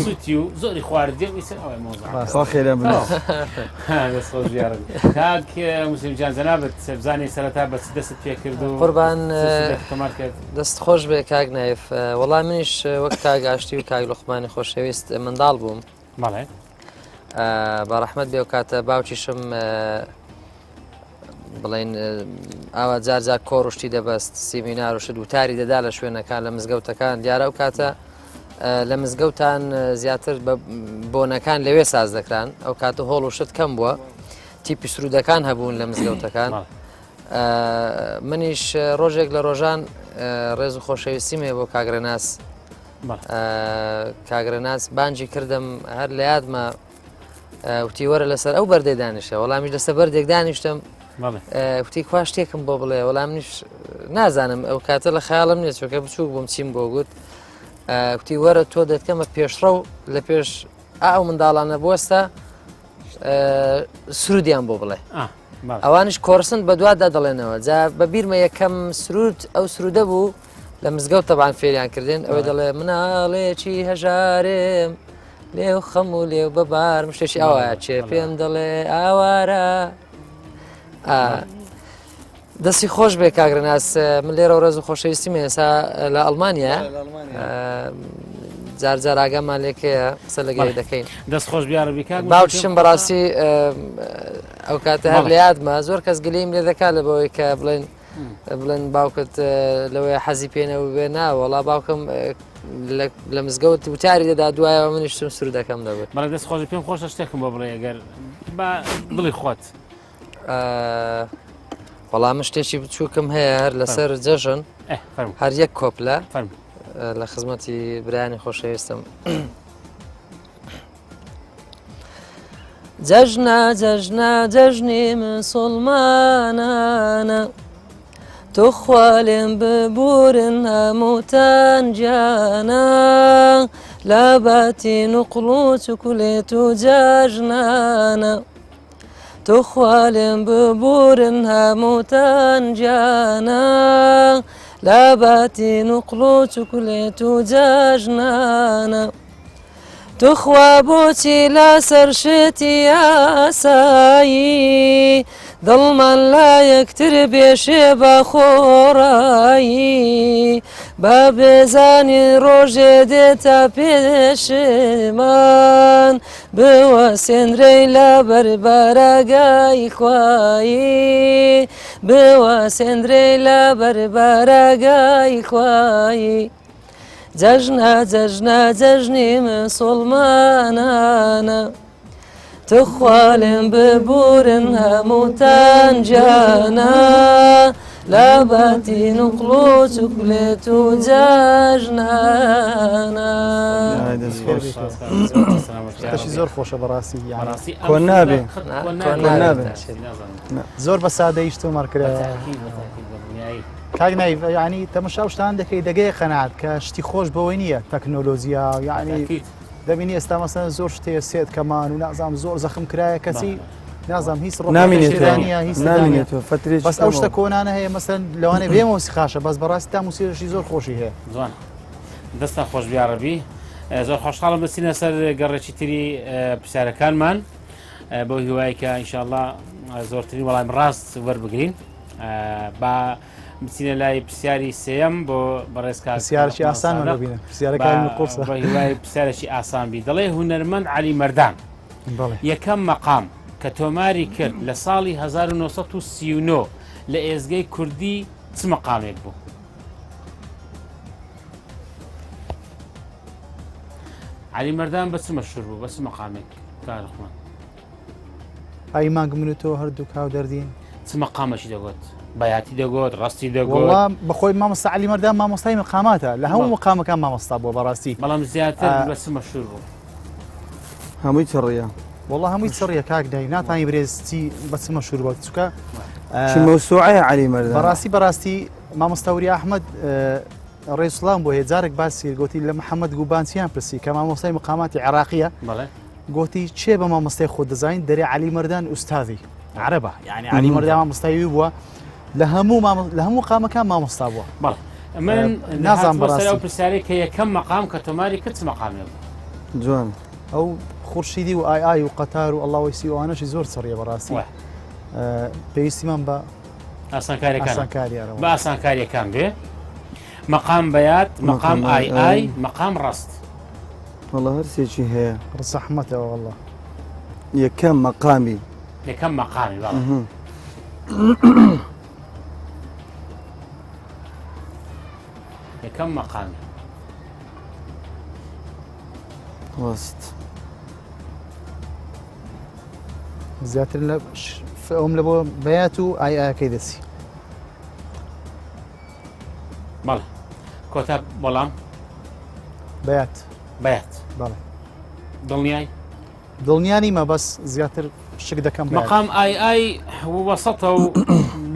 سوتی و زۆری خواردی و ئیسر ئەوەی مۆزە خوا خێریان بنێ دەست خۆش بیارن کاک موسلیم جان جەنابت بزانین سەرەتا بە چ دەستت پێ کرد و قوربان تۆمار کرد دەست خۆش بێ کاک نایف وەڵا منیش وەک کاک ئاشتی و کاک لوقمانی خۆشەویست منداڵ بووم بەڵێ بە ڕەحمەت بێ و کاتە باوکیشم بڵین ئاوا جار جار کۆڕشتی دەبەست سیمینار و شت وتاری دەدا لە شوێنەکان لە مزگەوتەکان دیارە و کاتە لە مزگەوتان زیاتر بە بۆنەکان لەوێ ساز دەکران ئەو کاتە هۆڵ و شت کەم بووە تیپی سرودەکان هەبوون لە مزگەوتەکان منیش ڕۆژێک لە ڕۆژان ڕێز و خۆشەویستیم هەیە بۆ کاگرەناس کاگرەناس بانجی کردم هەر لە یادمە وتی وەرە لەسەر ئەو بەردەی دانیشە وەڵامیش لەسەر بەردێک دانیشتم. کوتی کوا شتێکم بۆ بڵێ وەڵام منیش نازانم ئەو کاتە لە خەیاڵم نییە چۆکە بچووک بووم چیم بۆ گوت کوتی وەرە تۆ دەتکەمە پێشڕەو لە پێش ئەو منداڵانە بوەستە سرودیان بۆ بڵێ ئەوانش کۆرسن بەدوادا دەڵێنەوە جا بە بیرمە یەکەم سرود ئەو سرودە بوو لە مزگەوت تەبان فێریان کردن ئەوەی دەڵێ مناڵێکی هەژارێم لێو خەم و لێو بەبارم شتێکی ئاوایە چێ پێم دەڵێ ئاوارە دەستی خۆش بێ کاگرناس من لێرە ڕێز و خۆشەویستی ئێسا لە ئەڵمانیا جار جار ئاگامان لێکەیە قسە لەگەڵ دەکەین دەست خۆش بیاربی باوکشم بەڕاستی ئەو کاتە هەر لە یادمە زۆر کەس گلیم لێ دەکات لە بەوەی کە بڵێن بڵێن باوکت لەوەیە حەزی پێنەوە بێ نا وەڵا باوکم لە مزگەوت وتاری دەدا دوایەوە منیشتم سرودەکەم دەبێت بەڵێ دەست خۆش پێم خۆشە شتێکم بۆ بڵێ ئەگەر بە دڵی خۆت وەڵام من شتێکی بچووکم هەیە هەر لەسەر جەژن هەر یەک کۆپلە لە خزمەتی برایانی خۆشەویستم. جەژنە جەژنە جەژنی مسوڵمانانە توخوا لێم ببورن هەمووتان گیانە لە باتی نوقڵ و چکلێت و جەژنانە توخوا لێم ببورن هەمووتان گیانە لە باتی نوقڵ و چکلێت و جەژنانە توخوا بۆچی لەسەر شتی ئاسایی دڵمان لە یەکتر بێشێ بە خۆڕایی با بێزانی ڕۆژێ دێتە پێشمان بوەسێنرێی لە بەر بارەگای خوایی بوەسێنرێی لە بەر بارەگای خوایی جەژنە جەژنە جەژنی مسوڵمانانە تخوا لێم ببورن هەمووتان گیانە لە باتی نوقڵ و چوکلێت و جەژنانە. شتەشی زۆر خۆشە بەڕاستی بەڕاستی کۆن نابێ. کۆن نابێ. زۆر بە سادەیش تۆمار کرا. کاک نایف یعنی تەمەشا و شتان دەکەی دەگەیە قەناعەت کە شتی خۆش بەوەی نییە تەکنۆلۆژیا یعنی دەبینی ئێستا مەسەن زۆر شتێ سێت کەمان و نازام زۆر زەخم کرایە کەسی نازام هیچ ڕۆنامینێتەوە هیچ نامینێتەوە فترێ بەس ئەو شتە کۆنانە هەیە مەسەن لەوانێ بێ مۆسیقاشە بەس بەڕاستی تا موسیقیشی زۆر خۆشی هەیە جوان دەستان خۆش بیاڕبی زۆر خۆشحاڵم بچینە سەر گەڕێکی تری پرسیارەکانمان بەو هیوای کە ئینشاءاللە زۆرترین وەڵام ڕاست وەربگرین با بچینە لای پرسیاری سێەم بۆ بەڕێز کاک پرسیارێکی ئاسان وەربگرن پرسیارەکانی قورسە بە هیوای پرسیارێکی ئاسان بی دەڵێ هونەرمەند عەلی مەردان یەکەم مەقام کە تۆماری کرد لە ساڵی 1939 لە ئێزگەی کوردی چ مەقامێک بوو؟ عەلی مەردان بە چ مەشهور بوو بە چ مەقامێک کارخمان؟ ئای مانگ من و تۆ هەردووک هاو دەردین. چ مەقامەکی دەگوت؟ بەیاتی دەگوت، ڕاستی دەگوت؟ وەڵا بەخۆی مامۆستا عەلی مەردان مامۆستای مەقاماتە لە هەموو مەقامەکان مامۆستا بووە بەڕاستی. بەڵام زیاتر بە چ مەشهور بوو؟ هەمووی چڕیە. وەڵا هەمووی چڕیە کاک دای ناتانی برێز چی بە چ مەشهور بووە چونکە چ مەوسوعەیە عەلی مەردان. بەڕاستی بەڕاستی مامۆستا وریا ئەحمەد ڕێز سڵام بۆ هەیە جارێک باسی کرد گۆتی لە محەممەد گوبانچیان پرسی کە مامۆستای مقاماتی عێراقیە گۆتی چێ بە مامۆستای خۆت دەزانین دەرێ عەلی مەردان ئوستازی عەرەبە یعنی عەلی مەردان مامۆستای وی بووە لە هەموو لە هەموو قامەکان مامۆستا بووە بەڵێ من نازانم بەڕاستی ئەو پرسیارەی کە یەکەم مەقام کە تۆماری کرد چ مەقامێ بوو جوان ئەو خورشیدی و ئای ئای و قەتار و ئەڵڵا وەیسی ئەوانەشی زۆر چڕیە بەڕاستی پێویستیمان بە ئاسانکاریەکان بە ئاسانکاریەکان بێ مەقام بەیات مەقام ئای ئای مەقام ڕاست وەڵا هەر سێکی هەیە. زەحمەتە وەڵا. یەکەم مەقامی. یەکەم مەقامی بەڵێ. یەکەم مەقامی. ڕاست. زیاتر لە ئەوم لە بۆ بەیات و ئای ئاکەی دەچی. بەڵێ کۆتا وەڵام بەیات بەیات بەڵێ دڵنیای دڵنیا نیمە بەس زیاتر. شک دەکەم مەقام ئای ئای وەسەتە و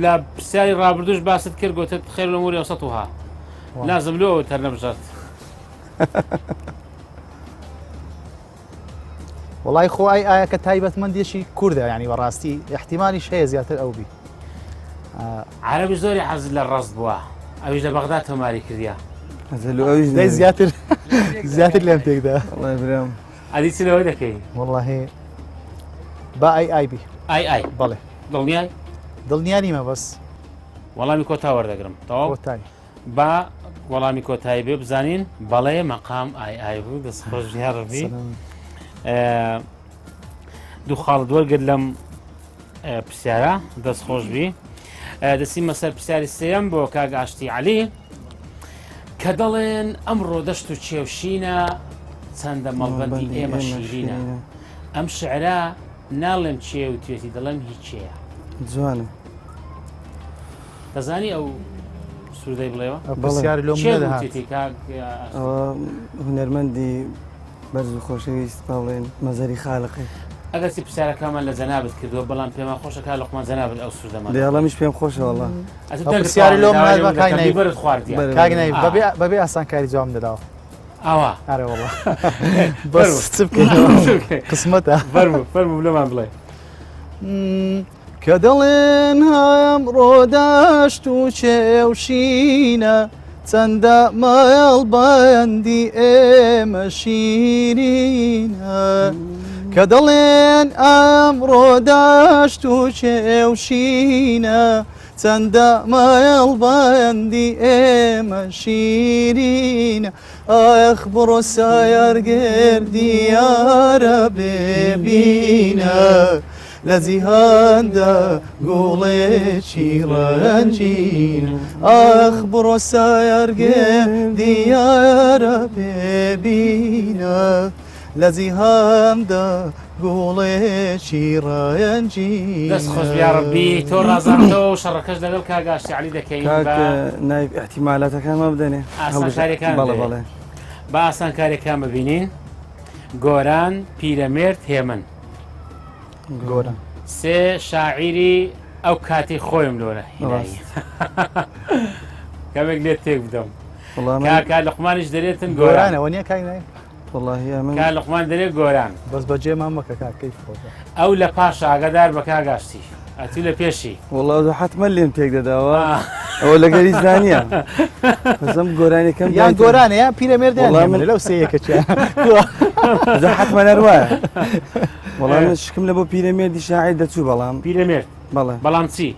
لە پرسیاری ڕابردوش باست کرد گوتت خێر لە موری وەسەتها نازم لۆ ئەوت هەر نەبژارد. وڵی خۆ ئای ئایا کە تایبەتمەندێکی کوردە ینی بەڕاستی احتیمالیش هەیە زیاتر ئەو بی. عربی زۆری حەز لە ڕاست بووە ئەویش لە بەغدا تۆماری کردیا. زیاتر زیاتر لێم تێکدا. ئەدی چ لەوە دەکەی؟ وەڵاهی با ئای ئای بی. ئای ئای بەڵێ. دڵنیای؟ دڵنیا نیمە بەس. وەڵامی کۆتا وەردەگرم تەواو؟ کۆتای. با وەڵامی کۆتایی بێ بزانین بەڵێ مەقام ئای ئای بوو دەست خۆش یاڕبی دوو خاڵت وەرگرت لەم پرسیارە دەست خۆش بی دەسیمە سەر پرسیاری سێم بۆ کاک ئاشتی علی کە دەڵێن ئەمڕۆ دەشت و چێوشینە چەندە مەڵبەندی ئێمە شیرینە ئەم شعرە ناڵێم چێ و توێتی دەڵێم هیچەیە جوانە دەزانی ئەو سوودەی بڵێەوە پرسیار لۆم هونەرمەندی بەرز و خۆشەویست با بڵێن مەزەری خالقی. ئەگەرچی پرسیارەکانمان لە جەنابت کردووە بەڵام پێمان خۆشە کاک لوقمان جەنابت ئەو سوودەمان دەیاڵەمیش پێم خۆشە وەڵا. ئەتو ئەو دەنگت پرسیاری تەواو لۆم داوای نایبا لێ کاک دەکەم نایب. بیبەرت خواردیە. بەرێ کاک بەرێ. نایب ئا. بەبێ بەبێ ئاسانکاری جوابم دەداوە. ئاوا. ئەرێ وەڵا. بەس فەرموو. چ بکەین؟ چ بکەین؟ قسمەتە. فەرموو فەرموو لەمان بڵێ. کە دەڵێن ئەمڕۆ دەشت و چێو شینە چەندە مایەڵ بەندی ئێمە شیرینە کە دەڵێن ئەمڕۆ دەشت و چێو شینە چەندە مایەڵ بەندی ئێمە شیرینە ئاخ بڕۆ سایار گردی یارە بێبینە لە جیهاندا گوڵێکی ڕەنگین ئاخ بڕۆ سایار گردی یارە بێبینە لە جیهاندا گوڵێکی ڕەنگین دەست خۆش بی یاڕەبی تۆ ڕازاندەوە و شەڕەکەش لەگەڵ کاک ئاشتی عەلی دەکەین کاک بە نایب ئیحتیمالاتەکانمان بدەنێ ئاسانکاریەکان بەڵێ بدەیە. بەڵێ با ئاسانکاریەکان ببینین گۆران پیرەمێرد هێمن گۆران سێ شاعیری ئەو کاتی خۆیم لۆرە هینایی کەمێک لێت تێک بدەم وەڵا من کاکا لقمانیش دەرێتن گۆران گۆرانەوە نییە کاک نایب وەڵاهی ئەمن کا لقمان دەرێ گۆران بەس بەجێمان مەکە کاک کەیف خۆشە ئەو لە پاش ئاگادار بە کاک ئاشتی ئەتوو لە پێشی وەڵا ئەو حەتمەن لێم تێک دەداوە ئەوە لەگەر هیچ نانیە بەسم گۆرانیەکەم یان گۆرانە یان پیرەمێردیان وەڵا من لەو سێیەکە چیە حەتمەن هەر وایە وەڵا من شکم لە بۆ پیرەمێردی شاعیر دەچوو بەڵام پیرەمێرد بەڵێ بەڵام چی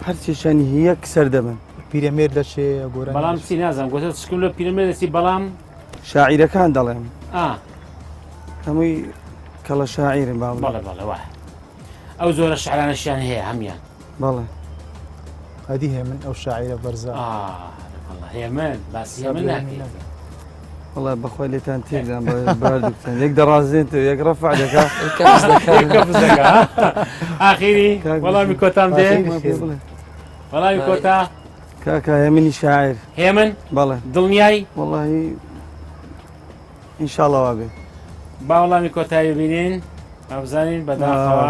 هەرچێکیان یەک سەر دەبن پیرەمێرد دەچێ گۆرانی بەڵام چی نازانم گوتت شکم لە پیرەمێرد دەچی بەڵام شاعیرەکان دەڵێم ئا هەمووی کەڵە شاعیرن با بڵێم. بەڵێ بەڵێ وایە ئەو جۆرە شعرانەشیان هەیە هەمیان بەڵێ ئەدی هێمن ئەو شاعیرە بەرزە آه والله هێمن باسی هێمن ناکەیت وەڵا بەخوای لێتان تێکدام بەردووکتان یەک دەڕازێنتەوە یەک ڕەفع دەکا کەس دەکا. کەفز دەکا ئاخیری کاک وەڵامی کۆتام دێ ئاخیری. ما پێ بڵێ. وەڵامی کۆتا کاکە هێمنی شاعیر هێمن بەڵێ دڵنیای وەڵاهی ئینشاڵڵا وابێ با وەڵامی کۆتایی ببینین بزانین بەداخەوە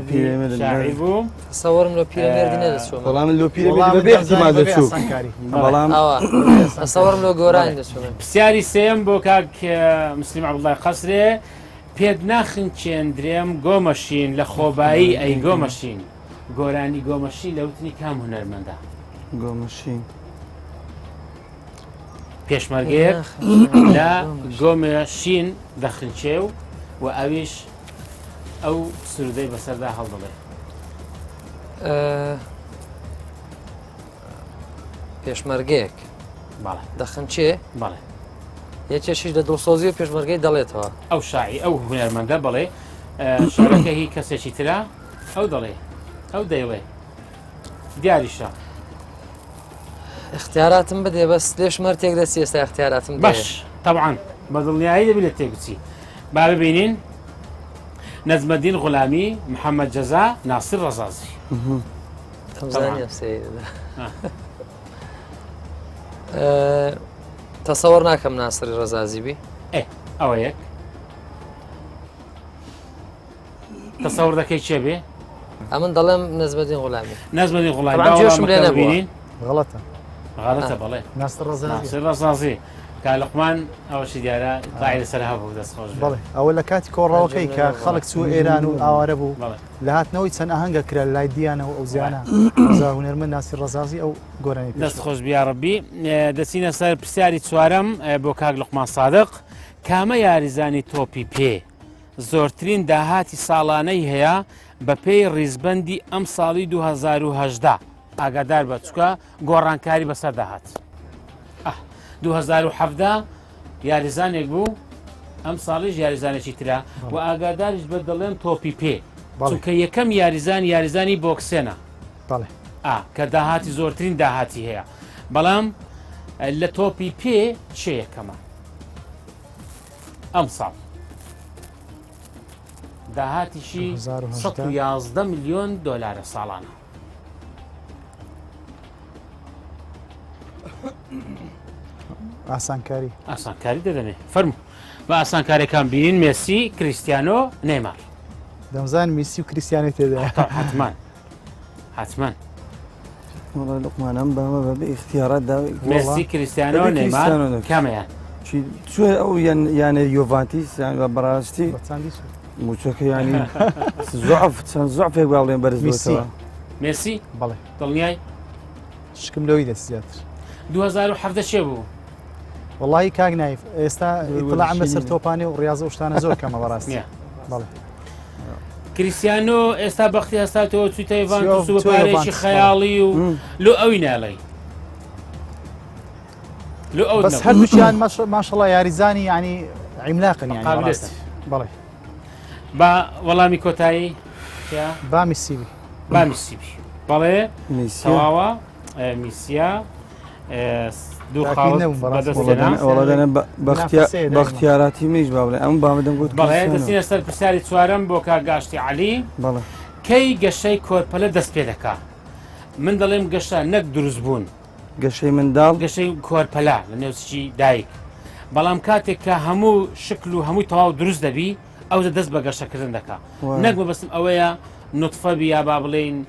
پیرەمێردی شاعیر بوو تەسەوەرم لۆ پیرەمێردی نەدەچوو وەڵام من لۆ پیرەمێردی بەبێ احتیمال دەچوو بەڵام تەسەوەرم لۆ گۆرانی دەچوو پرسیاری سێم بۆ کاک مسلیم عەبدوڵای قەسرێ پێت ناخنچێندرێم گۆمەشین لە خۆبایی ئەی گۆمەشین گۆرانی گۆمەشین لە وتنی کام هونەرمەندە؟ گۆمەشین پێشمەرگەیەک لە گۆمەشین دەخنچێ و و ئەویش ئەو سرودەی بەسەردا هەڵدەڵێ. پێشمەرگەیەک بەڵێ دەخنچێ بەڵێ یەکێکیش لە دڵسۆزی و پێشمەرگەی دەڵێتەوە ئەو شاعی ئەو هونەرمەندە بەڵێ شعرەکە هی کەسێکی ترە ئەو دەڵێ ئەو دەیڵێ دیاریشە اختیاراتم بدێ بەس لێش مەر تێک دەچی ئێستا اختیاراتم باش طبعا بە دڵنیایی دەبی لە تێک بچی با ببینین نەجمەدین غولامی محەممەد جەزا ناسر ڕەزازی تەسەوەڕ ناکەم ناسری ڕەزازی بی ئەوە یەک. تەسەور دەکەی چێ بێ؟ ئەمن دەڵێم نەزمەدین غولامی. نەزمەدین غولامی. طبعا جۆشم لێ نەبووە. غەڵەتە. غەڵەتە بەڵێ. ناسر ڕەزازی. ناسر ڕەزازی. کا لوقمان ئەوەشی دیارە ئیتلاعی لەسەر هەبوو دەست خۆش بێ. بەڵێ ئەوە لە کاتی کۆڕەوەکەی کە خەڵک چوو ئێران و ئاوارە بوو لە هاتنەوەی چەند ئاهەنگە کرا لای دیانە و ئەو زیانە هونەرمەند ناسر ڕەزازی ئەو گۆرانی پێش دەست خۆش بی یاڕەبی. دەچینە سەر پرسیاری چوارەم بۆ کاک لوقمان سادق. کامە یاریزانی تۆپی پێ زۆرترین داهاتی ساڵانەی هەیە بەپێی ڕیزبەندی ئەمساڵی 2018 ئاگادار بە چکە گۆڕانکاری بەسەردا هات 2017 یاریزانێک بوو ئەم ساڵیش یاریزانێکی ترە و ئاگاداریش بە دەڵێن تۆپی پێ چونکە یەکەم یاریزان یاریزانی بۆکسێنە کە داهاتی زۆرترین داهاتی هەیە بەڵام لە تۆپی پێ چێ یەکەمە ئەمساڵ داهاتیشی 111 میلیۆن دۆلارە ساڵانە. ئاسانکاری ئاسانکاری دەدەنێ فەرمو بە ئاسانکارەکان بینین مێسی کریسیانۆ نێمار دەمزان میسی و کریسیانی تێدا حتمان حتمما وەڵا لوقمان ئەم بامە بەبێ ئیختیارات دا مێسی کریستیانۆ بەبێ نێیمار کریستیانۆ نەبێت. کامەیان چی چوە ئەو یان یانە یۆڤانتیس یان بە بەڕاستی بە چەندی چوو؟ موچەکە ینی زعف چەند زعفێک با بڵێن بەرز میسی. بۆتەوە مێسی بەڵێ دڵنیای شکم لەوەی دەست زیاتر 2017 چێ بوو وەڵی کاک نایف ئێستا ئیتلاعم وەرزشی لەسەر نییە. تۆپانی و ڕاضە و شتانە زۆر کەمە بەڕاستی نییە. بەڵێ کریستیانۆ ئێستا بەختی هەستاتەوە چوویتە یوڤانتوس و بە چووە پارەیەکی یوڤانتوس، خەیاڵی و لۆ ئەوی ناڵێی لۆ ئەو بەس هەردووکیان ماشەڵا یاریزانی ینی عیملاقن یانی قابلێت. بەڕاستی. بەڵێ با وەڵامی کۆتایی چیا؟ با میسی بی با میسی بی بەڵێ میسیا. تەواوە میسیا دوو خاڵ بەختیاراتی منیش با بڵێ ئەم بامەدەم گوت بەڵێ دەچینە سەر پرسیاری چوارەم بۆ کاک گاشتی عەلی بەڵێ کەی گەشەی کۆرپەلە دەست پێ دەکا من دەڵێم گەشە نەک دروست بوون گەشەی منداڵ گەشەی کۆرپەلە لە نێوچی دایک بەڵام کاتێک کە هەموو شکل و هەمووی تەواو دروست دەبی ئەو دەست بە گەشەکردن دەکا نەک مەبەستم ئەوەیە نوتفە بی یا با بڵێین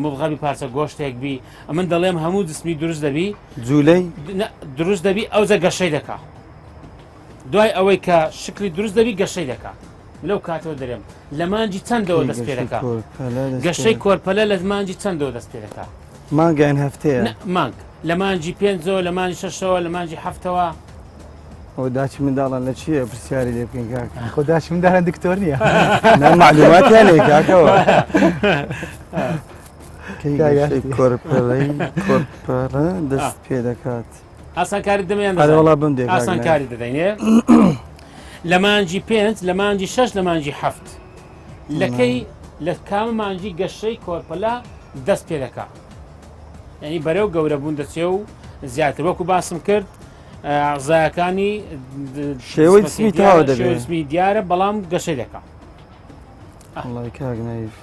مبغەبی پارچە گۆشتێک بی ئەمن دەڵێم هەموو جسمی دروست دەبی جوولەی دروست دەبی ئەوجە گەشەی دەکا دوای ئەوەی کە شکلی دروست دەبی گەشەی دەکا لەو کاتەوە دەرێم لە مانجی چەندەوە دەست پێ دەکا گەشەی کۆرپەلە لە مانجی چەندەوە دەست پێ دەکا مانگیان هەفتەیە مانگ لە مانجی پێنجەوە لە مانجی شەشەوە لە مانجی حەفتەوە ئەوە داچی منداڵان لە چییە پرسیاری لێ بکەین کاک خۆ داچی منداڵان دکتۆر نییە نا معلوماتیان هەیە کاکەوە کەی گەشەی کۆرپەلەی کۆرپەلە دەست پێ دەکات ئاسانکاری دەمیان ئەرێ وەڵا بم دێ کاک ئاسانکاری دەدەینێ لە مانجی پێنج لە مانجی شەش لە مانجی حەفت لەکەی لە کامە مانجی گەشەی کۆرپەلە دەست پێ دەکا یعنی بەرەو گەورە بوون دەچێ و زیاتر وەکو باسم کرد زایەکانی شێوەی جسمی تەواو دەبێ. شێوەی جسمی دیارە بەڵام گەشەی دەکا وەڵای کاک نایف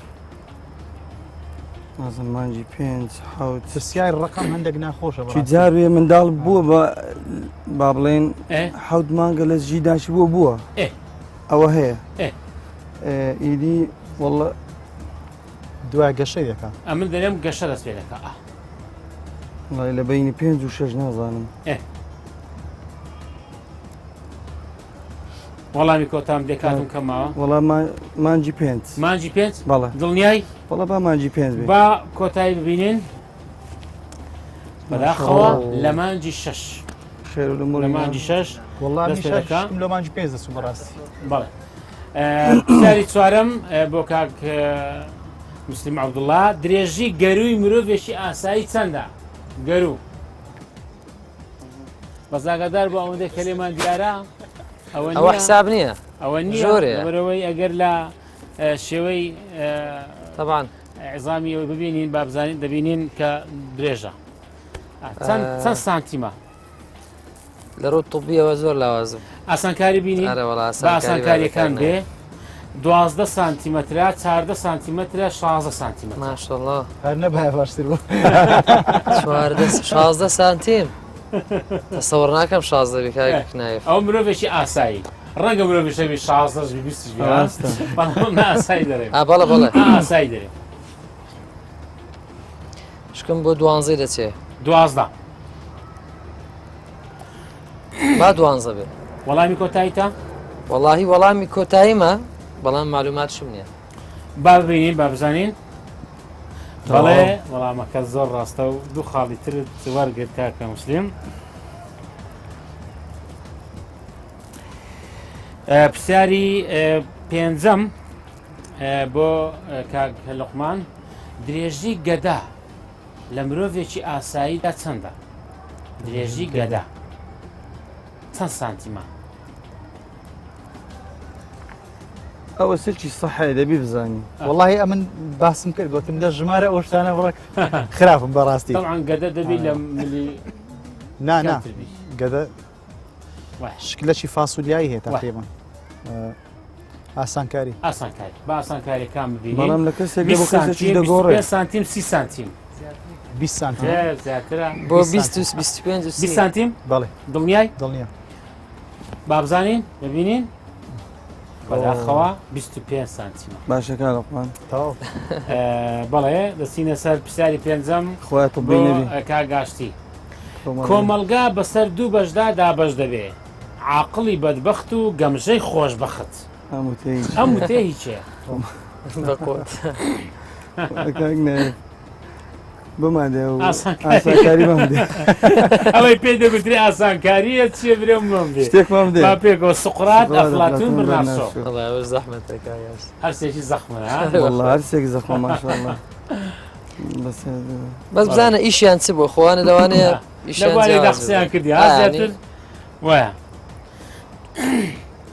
نازم مانگی پێنج حەوت پرسیار ڕقم هەندێک ناخۆشە چی بەڕاستی. جار وێ منداڵ بووە بە با بڵێن ئێ؟ حەوت مانگە لە ژی داشی بووە بووە ئێ. ئەوە هەیە ئێ. ئێ، ئیدی وەڵە دوای گەشەی دەکا ئەمن دەرێم گەشە دەست پێ دەکا ئا. وەڵای لە بەینی پێنج و شەش نازانم. ئێ. وەڵامی کۆتام دێ کاتم کەم ماوە. وەڵا مانگی پێنج. مانگی پێنج؟ بەڵێ. دڵنیای؟ وەڵا با مانگی پێنج بێ. با کۆتایی ببینین. بەداخەوە لە مانگی شەش. خێر و لە مانگی شەش. وەڵا دەست پێ دەکا. لە مانگی پێنج دەچوو بەڕاستی. بەڵێ. پرسیاری چوارەم بۆ کاک مسلیم عەبدوڵڵا درێژی گەرووی مرۆڤێکی ئاسایی چەندە؟ گەروو بەس ئاگادار بۆ ئەوەندەی کە لێمان دیارە ئەوە ئەوە حساب نییە ئەوە نییە زۆرەیە. لەبەرئەوەی ئەگەر لە شێوەی طبعا عظامی ئەوەی ببینین با بزانین دەبینین کە درێژە چەند چەند سانتیمە لە ڕوو طبیەوە زۆر لاوازم. ئاسانکاری بینی؟ ئەرێ وەڵا با ئاسانکاریەکان بێ 12 سانتیمەترە 14 سانتیمەترە 16 سانتیمەتر ماشەڵڵا هەر نەبایە باشتر بوو 14 16 سانتیم تەسەوڕ ناکەم 16 بی کاک نایف ئەو مرۆڤێکی ئاسایی. ڕەنگە مرۆڤی شەوی شازدەش بی بیستیش بی ڕاستە. بەڵام ئاسایی دەرێ ئا بەڵێ بەڵێ ئاسایی دەرێ شکم بۆ دوانزەی دەچێ 12 با دوانزە بێ وەڵامی کۆتاییتە وەڵاهی وەڵامی کۆتاییمە بەڵام معلوماتشم نییە با ببینین با بزانین بەڵێ وەڵامەکە زۆر ڕاستە و دوو خاڵی ترت وەرگرت کاکە مسلیم پرسیاری پێنجەم بۆ کاک لقمان درێژی گەدا لە مرۆڤێکی ئاساییدا چەندە؟ درێژی گەدە چەند سانتیمە؟ ئەوە سلکی سەحەیە دەبی بزانی. وەڵاهی ئەمن باسم کرد گوتم لە ژمارە ئەو شتانە بڕک خراپم بەڕاستی. طبعا گەدە دەبی لە ملی نا نا کەمتر بی. گەدە وایە. شکلەکی فاسولیایی هەیە وایە. تقریبا ئاسانکاری. ئاسانکاری با ئاسانکاریەکان ببینین. بەڵام لە کەسێک لە بۆ 20 کەسێکیش سانتیم دەگۆڕێ. 25 سانتیم 30 سانتیم 20 سانتیم. زیاترە بۆ 20 20 و 25 و 20 30 سانتیم بەڵێ دڵنیای دڵنیا. با بزانین ببینین بەداخەوە 25 سانتیمە باشە کاک لوقمان. تەواو. بەڵێ دەچینە سەر پرسیاری پێنجەم خوایە بۆ طبی نەبی. کاک گاشتی. کۆمەڵگا بەسەر دوو بەشدا دابەش دەبێ، عاقڵی بەدبەخت و گەمژەی خۆشبەخت. ئەم وتەیە هیچ. ئەم وتەیە هیچێ. بەقوت. کاک نایف بمان دێ و ئاسانکاری. ئاسانکاری بام دێ. ئەوەی پێی دەگوترێ ئاسانکارییە چییە برێ مم بێ. شتێکمان بدێ. با پێکەوە سوقرات، ئەفلاتون، برنارد شۆ. وەڵا ئەوەش زەحمەتە کاک ئاش. هەرسێکی زەخمە ها؟ وەڵا هەرسێک زەخمە ماشاءاللە. بەس بەس بزانە ئیشیان چ بوو خۆوانە لەوانەیە ئیشیان لە بوارێکدا جیاواز قسەیان بێ. کردی ها ئا، زیاتر وایە.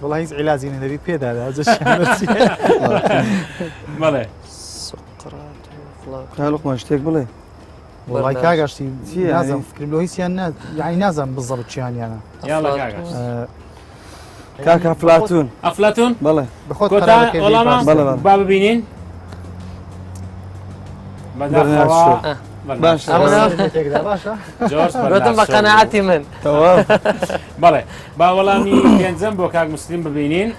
وەڵا هیچ عیلاجی نەبی پێدا بەڵێ. سوقرات و ئەفلاتون. کاک لوقمان شتێک بڵێ. وەڵای کاک ئاشتی چییە؟ نازانم فکرم لۆ هیچیان نا یعنی نازانم بالضبط چیانیانە. یاڵا ئەفلاتون. کاک ئاشتی. کاک ئەفلاتون. ئەفلاتون؟ بەڵێ. بەخۆت کۆتا قەرارەکەی وەڵامە؟ باش. بەڵێ، بەڵێ. با ببینین. بەداخەوە باشە. باشە. جۆرج گوتم بە قەناعەتی من. تەواو. بەڵێ با وەڵامی پێنجەم بۆ کاک مسلیم ببینین.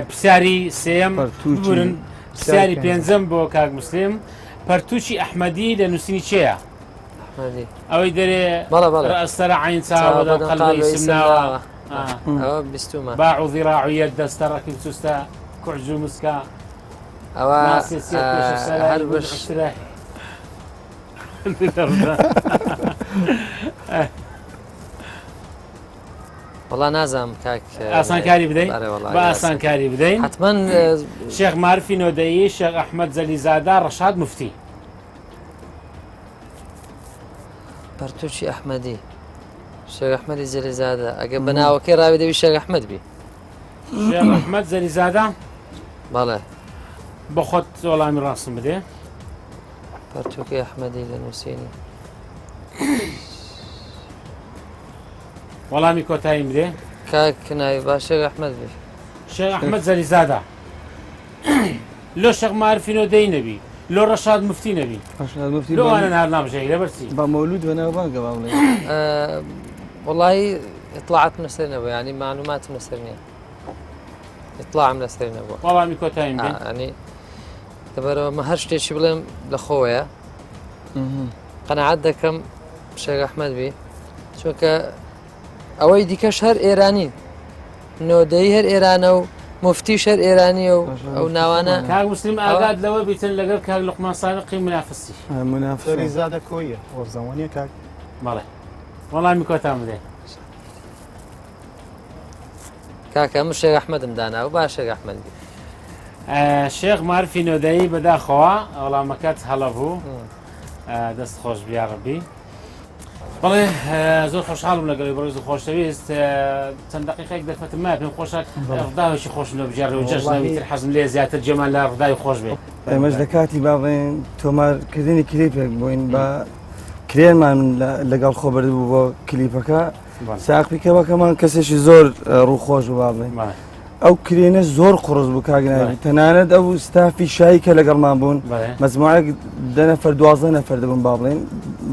پرسیاری سێیەم پەرتووکی. ببورن پرسیاری پێنجەم بۆ کاک مسلیم پەرتووکی ئەحمەدی لە نووسینی چێیە؟ ئەحمەدی. ئەوەی دەرێ بەڵێ بەڵێ. ڕەئسەرە عین چاوە چاوە بەدەم بەدەم قەلبی قەلبی ئیسم ناوە. ئیسم ناوە. ئەوە بیستومە. باع و ذراع یەد دەستە ڕەکیب چوستە کوعج و مسکە ئەوە ناسێ سێ پێشە سەرای هەر گوند بەش عشرە. وەڵا نازانم کاک ئاسانکاری بدەین ئەرێ وەڵا با ئاسانکاری بدەین حتمما شێخ مارفی نۆدەیی شێخ ئەحمەد زەلیزادە ڕەشاد مفتی پەرتوکی ئەحمەدی شێخ ئەحمەدی زەلیزادە ئەگەر بە ناوەکەی ڕاوی دەبی شێخ ئەحمەد بی شێخ ئەحمەد زەلیزادە بەڵێ بە خۆت وەڵامی ڕاستم بدێ پەرتوکی ئەحمەدی لە نووسینی وەڵامی کۆتاییم بدێ کاک ناوی با شێخ ئەحمەد بی شێخ ئەحمەد زەلیزادە لۆ شێخ مارفی نۆدەی نەبی لۆ ڕەشاد مفتی نەبی ڕەشاد مفتی لۆ ئەوانە نار نابژێری لەبەر چی بە مەولود بەناوبانگە با بڵێ وەڵی اطلاعاتم لەسەر نەبوو ینی معلوماتم لەسەر نییە اطلاعم لەسەر نەبوو وەڵامی کۆتاییم بێ ینی لەبەرەوە مە هەر شتێکی بڵێم لە خۆیە قەنەعات دەکەم شێخ ئەحمەد بی چونکە ئەوەی دیکەش هەر ئێرانین نۆدەی هەر ئێرانە و مفتیش هەر ئێرانیە و ئەو ناوانە کاک مسلم ئاگات لەوە بیتن لەگەڵ کاک لوقمان سادقی منافسی منافسی زادە کۆیە وەرزەوانیە کاک بەڵێ وەڵامی کۆتان بدەین کاکە من شێخ ئەحمەدم دانا و با شێخ ئەحمەد بی شێخ مارفی نۆدەیی بەداخەوە وەڵامەکەت هەڵە بوو دەست خۆش بیاڕبی بەڵێ زۆر خۆشحاڵم لەگەڵی بەڕێز و خۆشەویست چەند دقیقێک دەرفەتم مایە پێم خۆشە ڕداوێکی خۆشم لە بژێڕێ و جەژنەوی تر حەزم لێ زیاتر جێمان لە ڕداوی خۆش بێ ئێمەش لە کاتی با بڵێن تۆمارکردنی کلیپێک بووین بە کرێنمان لەگەڵ خۆ برد بوو بۆ کلیپەکە ساق پیکەوەکەمان کەسێکی زۆر ڕووخۆش بوو با بڵێن ئەو کرێنە زۆر قوڕس بوو کاک ناوی تەنانەت ئەو ستافی شایی کە لەگەڵمان بوون مەجموعەیەک دە نەفەر 12 نەفەر دەبوون با بڵێن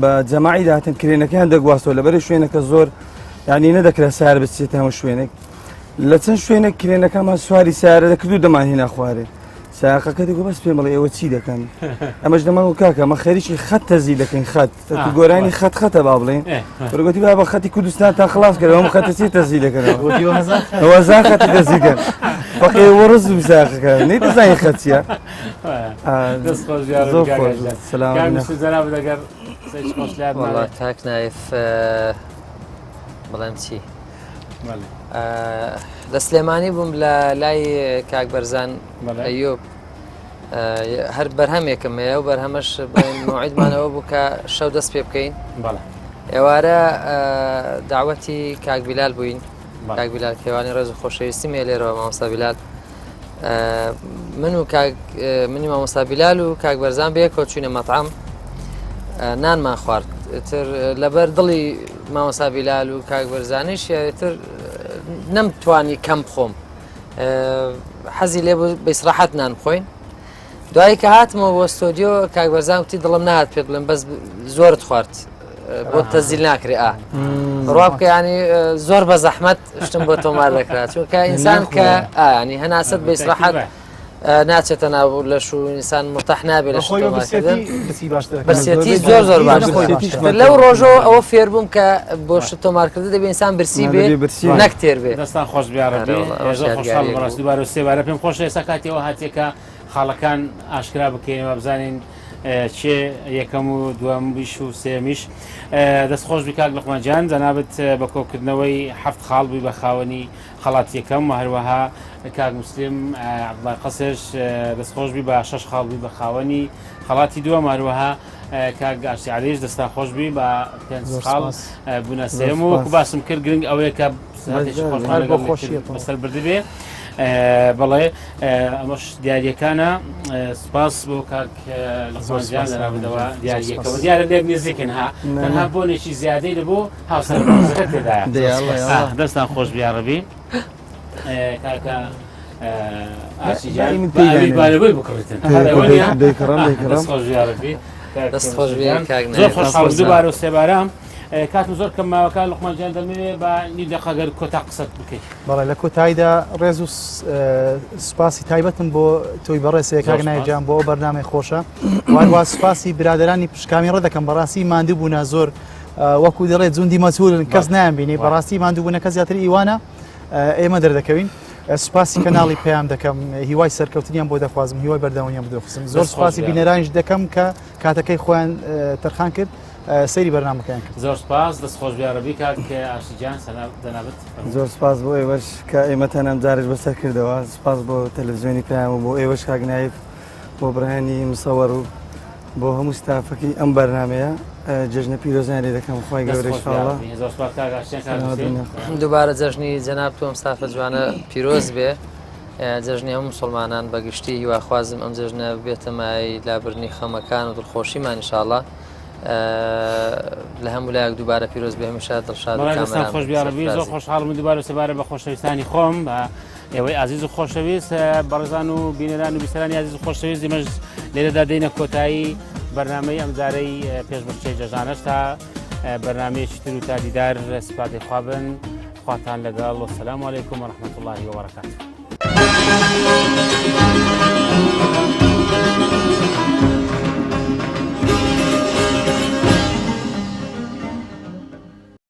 بە جەماعی داهاتن کرێنەکەیان دەگواستەوە لەبەری شوێنەکە زۆر یعنی نەدەکرا سار بچێتە هەموو شوێنێک. لە چەند شوێنێک کرێنەکەمان سواری سیارە دەکرد و دەمان هینا خوارێ ساقەکە دەگو بەس پێم بڵێ ئێوە چی دەکەن ئەمەش دەمان و کاکە مە خەریکی خەت تەزی دەکەین خەت گۆرانی خەت خەتە با بڵێن گوتی بابە خەتی کوردستان تا خلاص کرد ئەم خەتە چی تەزی دەکەنەوە هەزار خەتی تەزی کەن فەقێ وەڕز و ساقەکە نەیدەزانی خەت چییە دەست خۆش زۆر خۆش سلام دەگەر وەڵا کاک نایف بڵێم چی لە سلێمانی بووم لە لای کاک بەرزان ئەیوب هەر بەرهەمێکم هەیە و بەرهەمەش موعیدمانەوە بوو کە شەو دەست پێ بکەین ئێوارە داوەتی کاک بیلال بووین کاک بیلال کێوانی ڕێز و خۆشەویستی مێ لێرەوە مامۆستا بیلال من و کاک منی مامۆستا بیلال و کاک بەرزان بەیەکەوە چوینە مەتعام نانمان خوارد تر لەبەر دڵی مامۆستا بیلال و کاک بەرزانیش تر نەمتوانی کەم بخۆم حەزی لێ بوو بەیسراحەت نان بخۆین دوایی کە هاتمەوە بۆ ستۆدیۆ کاک بەرزان وتی دڵم نهات پێت بڵێم بەس زۆرت خوارد بۆ تەزیل ناکرێ ئا ڕوا بکە ینی زۆر بە زەحمەت شتم بۆ تۆمار دەکرا چونکە ئینسان کە ئانی هەناسەت بە ئیسراحەت ناچێتە ناو لەش و ئینسان مرتاح نابێت لە خۆی برسێتی زۆر زۆر باش لەو ڕۆژەوە ئەوە فێربووم کە بۆ شت تۆمارکردن دەبێ ئینسان برسی بێ نەک تێر بێ دەستان خۆش بیاڕێ بەڕاستی دووبارە سێبارە پێم خۆشە ئێستا کاتیەوە هاتیەکە خاڵەکان ئاشکرا بکەین و بزانین چێ یەکەم و دووەم بیش و سێمیش دەست خۆش بکات لقمانجان جەنابەت بە کۆکردنەوەی هەفت خاڵ بووی بە خاوەنی خەڵات یەکەم و هەروەها کاک مسلم عبدڵای قەسێش دەست خۆش بی بە شەش خاڵ بووی بە خاوەنی خەڵاتی دووەم هەروەها کاک ئاشتی عەلیش دەستان خۆش بی بە پێنج خاڵ بوونە سێم و وەکو باسم کرد گرنگ ئەوەیە کە بەسەر بردبێ بەڵێ ئەمەش دیارەکانە سپاس بۆ کاک لەخۆزیان لەناودەوە دیارەکەەوە دیارە لێک نزیکن ها تەنها بۆنێکی زیادەی لە بۆ هاوسەر تێدایە دەستان خۆش بیاڕبی کاکە زۆر خۆشحاڵ دووبارە و سێبارە کاتم زۆر کەم ماوەکە لقمان جان دەمەوێ بە نیو دەقە گەر کۆتا قسەت بکەیت. بەڵێ لە کۆتاییدا ڕێز و سوپاسی تایبەتم بۆ تۆی بەڕێز کاک نایف جان بۆ ئەو بەرنامەی خۆشە واروا سوپاسی برادرانی پشکامی ڕێ دەکەم بەڕاستی ماندوو بوونە زۆر وەکو دەڵێ جوندی مەجهولن کەس نایان بینی بەڕاستی ماندوو بوونەکە زیاتر ئیوانە ئێمە دەردەکەوین سوپاسی کەناڵی پەیام دەکەم هیوای سەرکەوتنیان بۆ دەخوازم هیوای بەردەوامیان بۆ دەخوازم زۆر سوپاسی بینەرانیش دەکەم کە کاتەکەی خۆیان تەرخان کرد سەیری بەرنامەکەیان کرد زۆر سپاس دەست خۆش بیاڕبی کاک ئاشتی گیان سەلام جەنابت زۆر سپاس بۆ ئێوەش کە ئێمەتان ئەم جارش بەسەر کردەوە سپاس بۆ تەلەڤزیۆنی پەیام و بۆ ئێوەش کاک نایف بۆ برایانی مسەوەر و بۆ هەموو ستافەکەی ئەم بەرنامەیە جەژنە پیرۆزیان لێ دەکەم خوای گەورە ان شاء الله دووبارە جەژنی جەناب تۆم ستافە جوانە پیرۆز بێ جەژنی هەموو مسلمانان بەگشتی هیواخوازم ئەم جەژنە بێتە مای لابردنی خەمەکان و دڵخۆشیمان ان شاء الله لە هەموو لایەک دووبارە پیرۆز بێ هەمیشە دڵشاد خۆش بیاڕبی زۆر خۆشحاڵم دووبارە سەبارە بە خۆشەویستانی خۆم بە ئێوەی ئازیز و خۆشەویست بەڕێزان و بینەران و بیسەرانی ئازیز و خۆشەویست ئێمەش لێرەدا دێینە کۆتایی بەرنامەی ئەمجارەی پێشبڕکێی جەژانەش تا بەرنمەیەکی تر و تا دیدار سپادی خوابن خواتان لەگەڵ وسلام علیکم ورحمة الله وبرکاته.